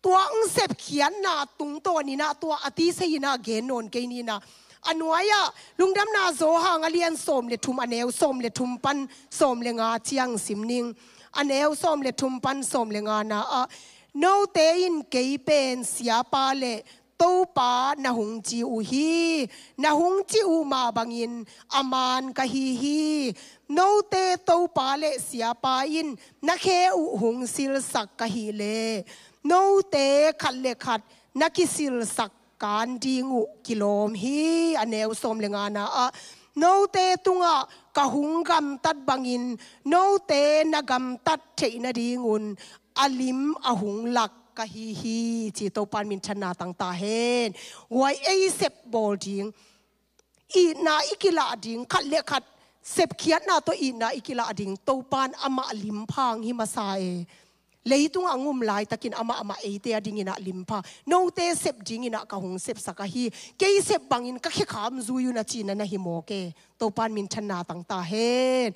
Tua hong sepkhiatna tungtawn in ah tua a tisa in ah gen nawn kei ni in ah. A nuai-ah Lungdamna Johan a lian sawm le thum, a neu sawm le thum pan sawm le nga ciang sim ning. A neu sawm le thum pan sawm le ngana ah, note in kei pen Siapa le Topa na hong ci uh hi. Na hong cih uh mah bangin a man ka hi hi. Note Topa le Siapa in na khe uh hong silsak ka hih leh, note khat le khat na kisilsak kan ding uh kilawm hi. A neu sawm le ngana ah, note tungah ka hong gamtat bangin note na gamtat theih nadingun a lim a hong lak ka hi hi, ci. Topa in minthanna tang ta hen. Guai, ei sep bawl ding, itna i kilah ding, khat le khat sepkhiatna tawh itna i kilah ding, Topa in amah limpha hong hi masa e. Leitungah hong um laitakin amah, amah eite adingin ah limpha. Note sep dingin ah ka hong sepsak ahi. Kei sep bangin ka khekham zui un, a cihna na hi mawk e. Topa in minthanna tang ta hen.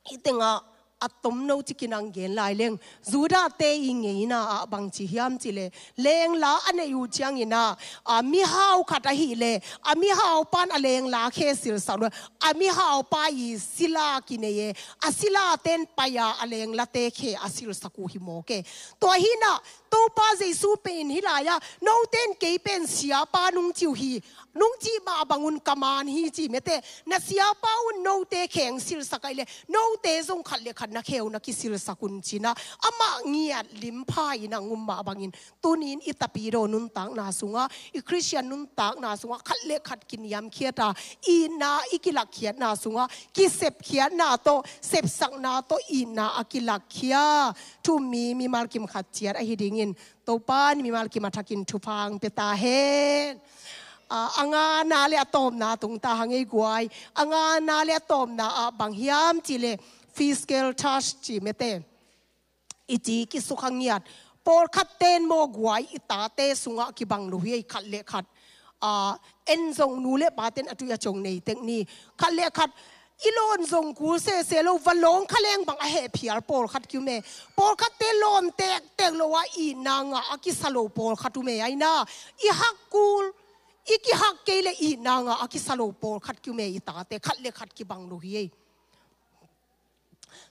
Hih tengah a tomno cikin hong gen lai leng, Judahte i ngeina ah bang ci hiam cih leh, lengla a neih uh ciangin ah, a mihau khat ahih leh, a mihaupa in a lengla khe silsak lo, a mihaupa i sila kinei e, a silate in pai-a a lenglate khe a silsak uh hi mawk e. Tua hi in ah, Topa Jesu pen hih lai-ah, note in kei pen Siapa nong ci uh hi, nong cih mah bangun ka man hi ci mete, na Siapa un note khe hong silsak ahih leh, note zong khat le khat na khe uh na kisilsak un, ci-in ah, amah ngiat limpha in ah hong um mah bangin, tuni-in i Tapidaw nuntakna sungah, i Khristian nuntakna sungah, khat le khat kiniamkhiat a, itna i kilakkhiatna sungah, kisepkhiatna tawh, sepsakna tawh itna a kilakkhia thu-um mi, mimal kim khat ciat ahi dingin, Topa in mimal kim a thakin thupha hong pia ta hen. Ah, a ngana le a tawpna tung ta hang ei guai. A ngana le a tawpna ah bang hiam cih leh, physical touch ci mete, i ci kisukha ngiat. Pawlkhat ten maw guai i tate sungah kibang lo hi ei, khat le khat. Ah, en zong nu le pa ten a tui a cong nei tek ni. Khat le khat i lawn zong kul sese lo, va lawng kha leng bang a heh phial pawlkhat ki um e. Pawlkhat te lawn tektek lo a itna ngah a kisa lo pawlkhat um e. Aina i hak kul, i kihak kei le itna ngah a kisa lo pawlkhat ki um e, i tate khat le khat kibang lo hi ei.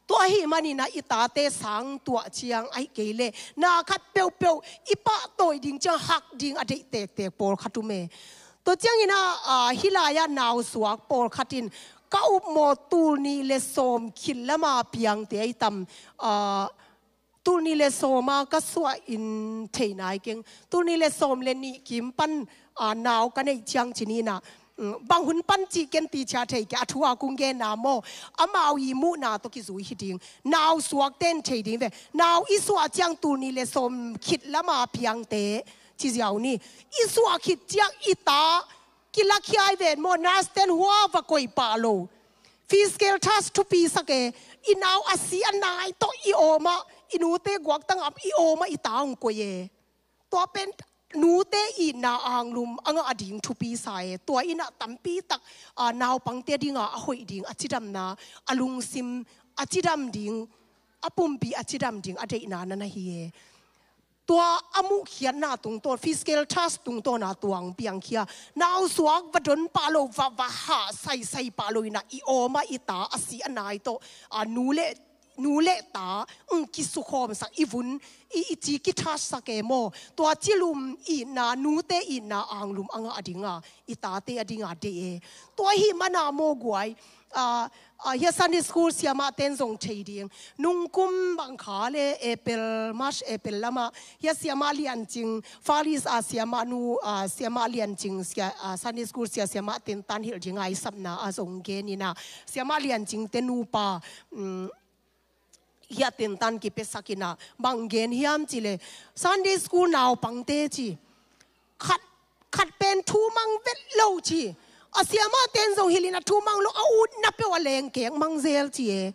Tua ahih manin ah i tate sang tuah ciang ahih kei le na khat peuhpeuh i pahtawi ding ciang hak ding a deih tektek pawlkhat um e. Tua ciangin ah, ah, hih lai-ah nausuak pawlkhat in ka upmawh tul nih le sawm khit lama piangte ahi tam, ah, tul nih le sawma ka suah in thei nai keng. Tul nih le sawm le nih kim pan, ah, nau ka neih ciang ci ni in ah, mm, bang hun pan cih ken ti cia thei kei, a thu a kong genna maw, amau i muhna tawh kizui hi ding. Nausuak ten thei ding ve. Nau i suah ciang tul nih le sawm khit lama piangte ci ziau ni. I suah khit ciang i ta kilakhia i ven maw, nurse ten hua va koih pah lo. Physical touch thupi sak e. I nau a si a nai tawh i awmah, i nute guaktang am i awmah i ta hong koih e. Tua pen nute itna anglum a ngah ding thupi sa e. Tua in ah tampi tak, ah, naupangte dinga a hoih ding a cidamna, a lungsim a cidam ding, a pumpi a cidam ding a deihna na na hi e. Tua a muhkhiatna tungtawn, physical touch tungtawna tua hong piangkhia. Nausuak va don pah lo, va, va hah saisai pah lo in ah i awmah i ta a si a nai tawh, ah, nu le, nu le ta, mm, kisukhawmsak, i vun, i, i ci kitouchsak e maw. Tua ci lum itna, nute itna anglum a ngah a dinga, i tate a dinga deih e. Tua ahih mana maw guai, ah, ah, hia Sunday school siamah ten zong thei ding. Nungkum bang kha le April, March, April lama hia siamah Lian Cing, Far East a siamah nu, ah, siamah Lian Cing sia, ah, Sunday school sia siamah ten tan hilh dinga i sapna a zong gen in ah, siamah Lian Cing te nupa, mm, hia ten tan kipiasak in ah bang gen hiam ci le, Sunday school naupangte ci, khat, khat pen thu mang vet lo ci. A siamah ten zong hilh in ah thu mang lo, a utna peuh a lengkek mang zel ci e.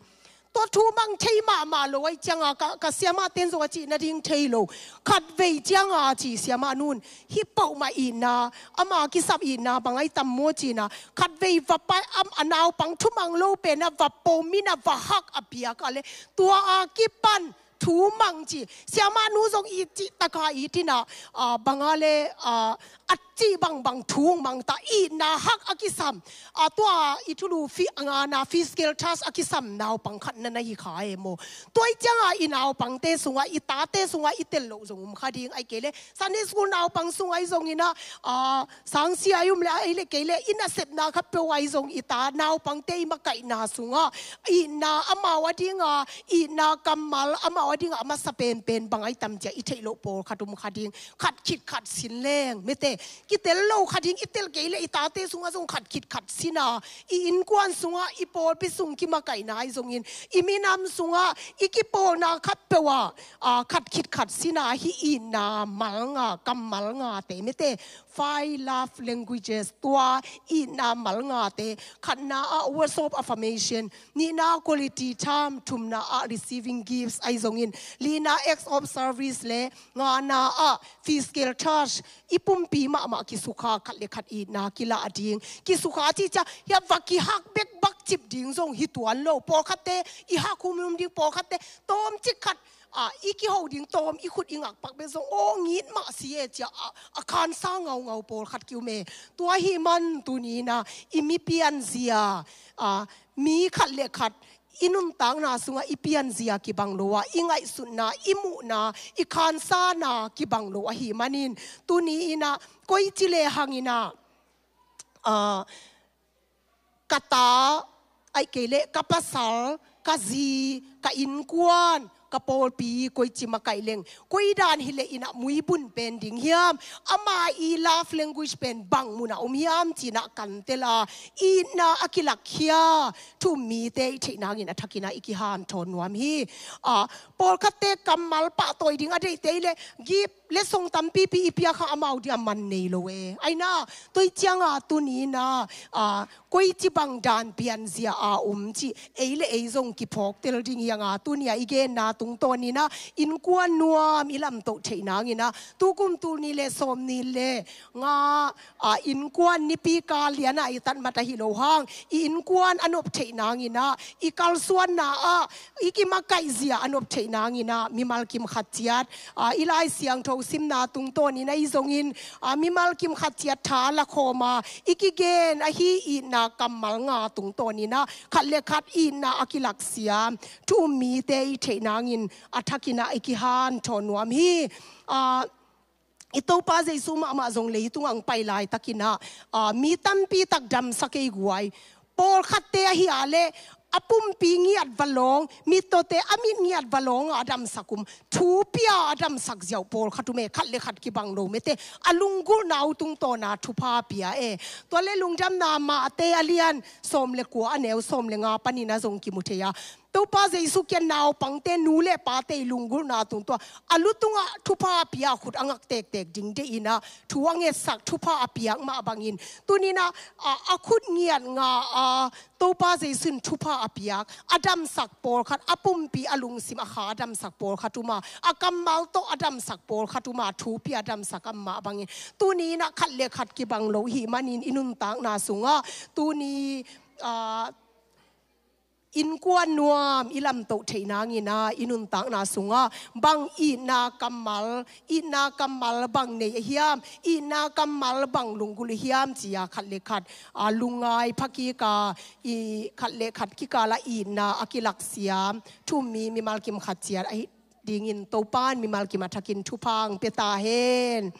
Tua thu mang thei mahmah lo ahih cianga ka, ka siamah ten zong a cih nading thei lo. Khatvei cianga ci siamah nun, hih peuhmah itna, ama kisap itna bang ahi tam maw ci in ah, khatvei va pai am, a naupang thu mang lo pen ah va pom in ah va hak a piak a le, tua a kipan thu mang ci. Siamah nu zong i cih taka i tin ah, ah, bang a le, ah, a cih bangbang thu mang ta, itna hak a kisam, ah, tua i thulu phy-, a ngana physical touch a kisam naupang khat na na hi kha e maw. Tua ahih cianga i naupangte sungah, i tate sungah i tel loh zong um kha ding, ahih kei le Sunday school naupang sungah i zong in ah, ah, sangsia i um le, ahih le kei le i nasepna khat peuh ah i zong i ta naupangte i makaihna sungah itna amau a dinga, itna kammal amau a dinga a masa penpen bang ahi tam ci a i theih loh pawlkhat um kha ding. Khat khit khat sin leng, mete, kitel lo kha ding, i tel kei le i tate sungah zong khat khit khat sin a, i innkuan sungah, i pawlpi sung kimakaihna ahi zongin, i minam sungah, i kipawlna khat peuh ah, ah, khat khit khat sin a, hih itna mal nga, kammal ngate, mete, five love languages, tua itna mal ngate, khatna ah words of affirmation, nihna ah quality time, thumna ah receiving gifts ahi zongin, lina acts of service le ngana ah physical touch, i pumpi mahmah kisukha, khat le khat itna kilah ding. Kisukha cih ciang hia va kihak bek bak cip ding zong hi tuan lo. Pawlkhatte i hak humhum ding, pawlkhatte tawmcik khat, ah, i kiho ding tawm, i khut i ngakpak bek zong aw ngit mah si e ci a, ah, a khansa ngaungau pawlkhat ki um e. Tua ahih man tuni in ah i mi pianzia, ah, mi khat le khat i nuntakna sungah i pianzia kibang lo a, i ngaihsutna, i muhna, i khansana kibang lo ahih manin, tuni in ah koici le hang in ah, ah, ka ta, ahih kei le ka pasal, ka zi, ka innkuan, ka pawlpi koici makaih leng, koi dan hileh in ah muibun pen ding hiam, ama i love language pen bang mun ah um hiam ci in ah kan tel a, itna a kilakkhia thu-um mite i theih nangin a thak in ah i kihanthawn nuam hi. Ah, pawlkhatte kammal pahtawi ding a deihte hileh gift letsong tampipi i piak hang amau dia man nei lo e. Aina, tua cianga tuni-in ah, koici bang dan pianzia a om cih ei le ei zong kiphawktel ding hi hanga, tuni-a i genna tungtawnin ah innkuan nuam i lamtoh theih nangin ah, tukum tul nih le sawmnih le nga, a, innkuan nipi kal liana i tatmat ahi lo hang, i innkuan a nop theih nangin ah, i kalsuanna ah i kimakaihzia a nop theih nangin ah, mimal kim khat ciat, a, i Lai Siangtho simna tungtawnin ah i zongin, a, mimal kim khat ciat tha lakhawm a, i kigen ahi itna kammal nga tungtawnin ah, khat le khat itna a kilaksiam thu um mite i theih nangin a thakin ah i kihanthawn nuam hi. A, i Topa Jesu mahmah zong leitungah hong pai laitakin ah, a, mi tampi tak damsak ei guai. Pawlkhatte ahi a leh a pumpi ngiat va lawng, mittawte a mit ngiat va lawng a damsak um, thu pia a damsak ziau pawlkhat um e, khat le khat kibang lo mete, a lunggulhna uh tungtawna thupha pia e. Tua le lungdamna Mate a lian sawm le kua a neu sawm le nga panin ah zong kimu thei a, Topa Jesu kiang naupangte, nu le pate i lunggulhna tungtawn a lu tungah thupha a pia, khut a ngak tektek ding deihin ah thu a ngetsak, thupha a piak mah bangin, tuni-in ah, a, a khut ngiat nga a Topa Jesu in thupha a piak, a damsak pawlkhat, a pumpi a lungsim a kha a damsak pawlkhat um a, a kammal tawh a damsak pawlkhat um a, thu pia a damsak amah bangin, tuni-in ah khat le khat kibang lo i hih manin i nuntakna sungah tuni, a, innkuan nuam i lamtoh theih nangin ah, i nuntakna sungah bang itna kammal, itna kammal bang nei a hiam, itna kammal bang lunggulh a hiam ci-a khat le khat, a, lungngai pha kik a, i khat le khat kikal ah itna a kilaksiam thu um mi mimal kim khat ciat ahi dingin Topa in mimal kim a thakin thupha hong pia ta hen.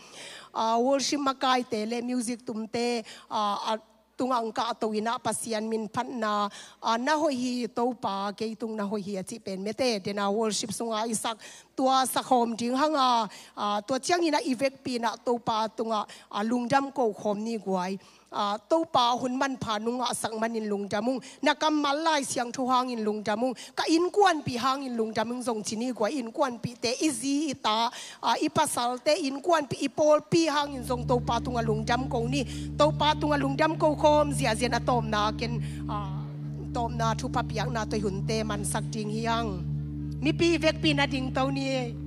A, worship makaite le music tumte, a, a tungah hong kahto-in ah Pasian min phatna, a, na hoih hi Topa, kei tung na hoih hi a cih pen mete, dena worship sungah i sak, tua sakhawm ding hanga, a, tua ciangin ah i vekpi-in ah Topa tungah, a, lungdam ko khawm ni guai. A, Topa, hun manpha nong ngahsak manin lungdam ung, na kammal Lai Siangtho hangin lungdam ung, ka innkuanpih hangin lungdam ung zong ci ni guai. Innkuanpihte, i zi i ta, a, i pasalte, innkuanpih, i pawlpi hangin zong Topa tungah lungdam ko ni. Topa tungah lungdam ko khawm ziahziah a tawpna ken, a, tawpna thupha piakna tawh i hunte mansak ding hi hang. Mipi vekpi-in ah dingto ni.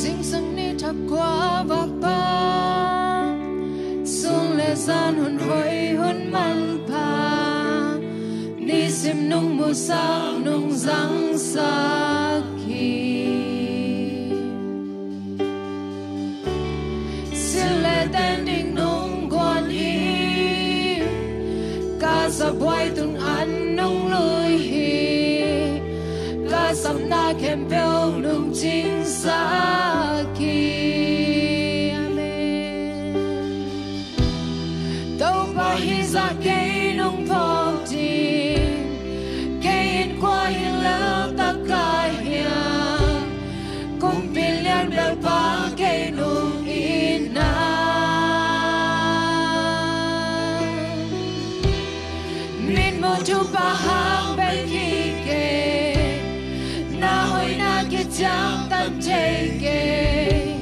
Zingsang ni thak kua va pang, sung le zan hun hoih hun manpha, nisim nong musak nong zangsak hi. Sil le ten ding nong guan hi, ka sabuai tung an nong lui hi, ka sapna khempeuh nong cingsak hi. Amen. Topa hih zah kei nong phawk ding, kei in kua hi lel tak ka hiam, kumpi lian belpa kei nong itna. Mitmuh thupha hang bek hi kei, na hoihna kiciangtan thei kei,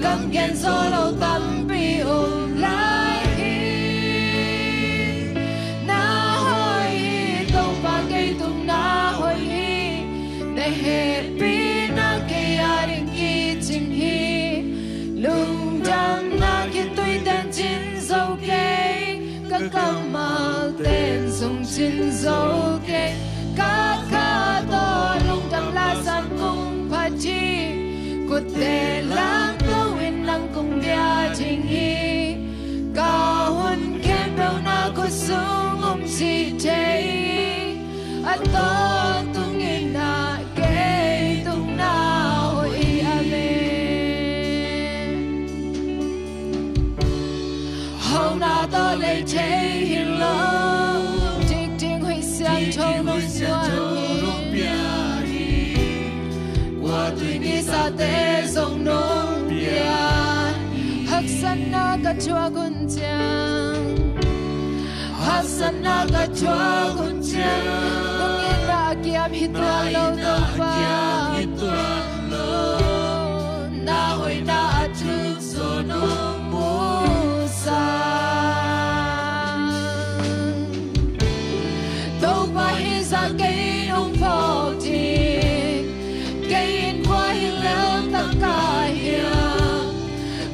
kam gen zo lo tampi om lai hi. Na hoih hi Topa, kei tung na hoih hi, na hehpihna kei a ding kicing hi. Lungdamna khitui ten cin zo kei, ka kammal ten zong cin zo kei. Ka kha tawh lungdam la zang kong phat hi, kutte langto in nang kong bia ding hi. Ka hun khempeuh na khut Tung um cih thei, a tawntungin ah kei tung na hoih hi. Amen. Hauhna tawh lei thei hi lo, dikding huih siangtho nong pia hi. Kua tui kisate zong nong pia hi. Haksatna ka thuak hun ciang, haksatna ka thuak hun ciang, tungin na a kiam hi tuan lo, Topa. Na hoihna a thuk zaw nong musak. Topa, hih zah kei nong phawk ding, kei in kua hi lel tak ka hiam?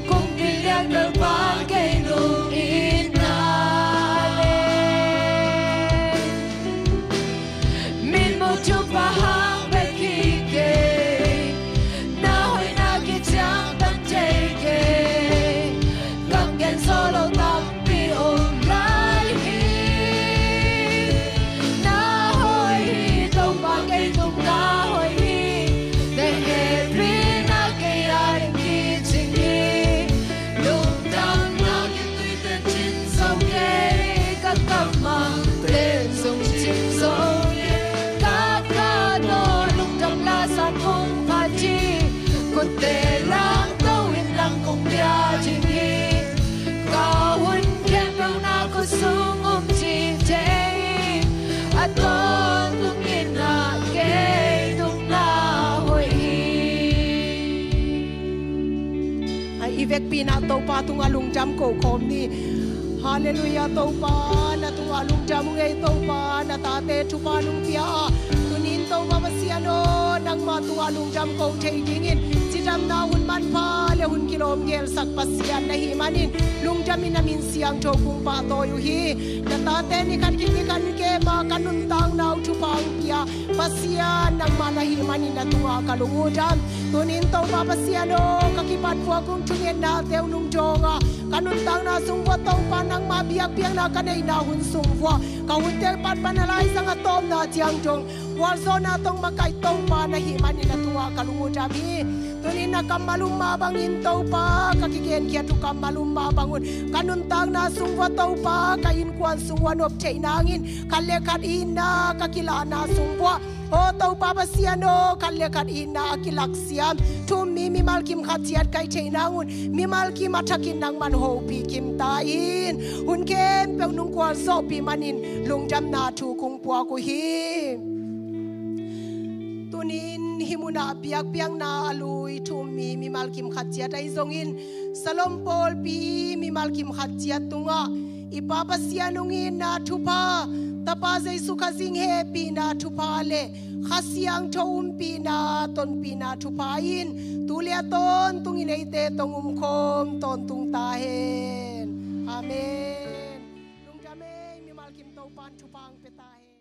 Kumpi lian belpa kei nong it na leh, mitmuh thupha hang bek hi kei, na hoihna kiciangtan thei kei. Kam gen zaw lo tampi om lai hi. Na hoih hi, Topa, kei tung na hoih hi. Tua hehpihna kei a ding kicing hi. Lungdamna kituite cin zo kei, ka kammalte zong cin zo kei. Ka kha tawh lungdam la san hong phat hi. Khutte langto in nang kong pia ding hi. Ka hun khempeuh na khut sung um cih thei, a tawntungin ah kei tung na hoih hi. A i vekpi-in ah Topa tungah lungdam ko khawm ni. Halleluiah, Topa, na tungah lungdam ung ei, Topa, na tate thupha nong pia a. Tuni-in Topa Pasian aw, nangmah tungah lungdam ko thei dingin cidamna hun manpha le hun kilawm gelsak Pasian na hih manin lungdamin na min siangtho kong pahtawi uh hi. Na tate ni khat khit ni khat kem a ka nuntakna uh thupha hong pia Pasian nangmah na hih manin na tungah ka lung uh dam. Tuni-in Topa Pasian aw, ka kipat vua kong thungetnate uh nong dawng a, ka nuntakna sung vua Topa nangmah biakpiakna ka neihna hun sung vua ka hun tel pat pan a laizang a tawpna ciang dong gualzawhna tawh makaih Topa na hih manin na tungah ka lung uh dam hi. Tuni-in na kammal um mah bangin Topa, ka kigenkhiat uh kammal um mah bangun ka nuntakna sung vua Topa, ka innkuan sung vua nop theih nangin khat le khat itna ka kilahna sung vua, aw Topa Pasian aw, khat le khat itna a kilaksiam thu-um mi mimal kim khat ciat ka hih theih nangun mimal kim a thakin nangman hopih kim ta in. Hun khempeuh nong gualzawhpih manin lungdamna thu kong puak uh hi. Tuni-in hih munah biakpiakna a lui thu-um mi mimal kim khat ciat ahi zongin, Salom pawlpi mimal kim khat ciat tungah i Pa Pasian hong itna thupha, Tapa Jesu Khazih hehpihna thupha le Kha Siangtho umpihna, tonpihna thupha in tu le a tawntungin eite tawh hong umkhawm tawntung ta hen. Amen. Lungdam ei, mimal kim Topan thupha hong pia ta hen.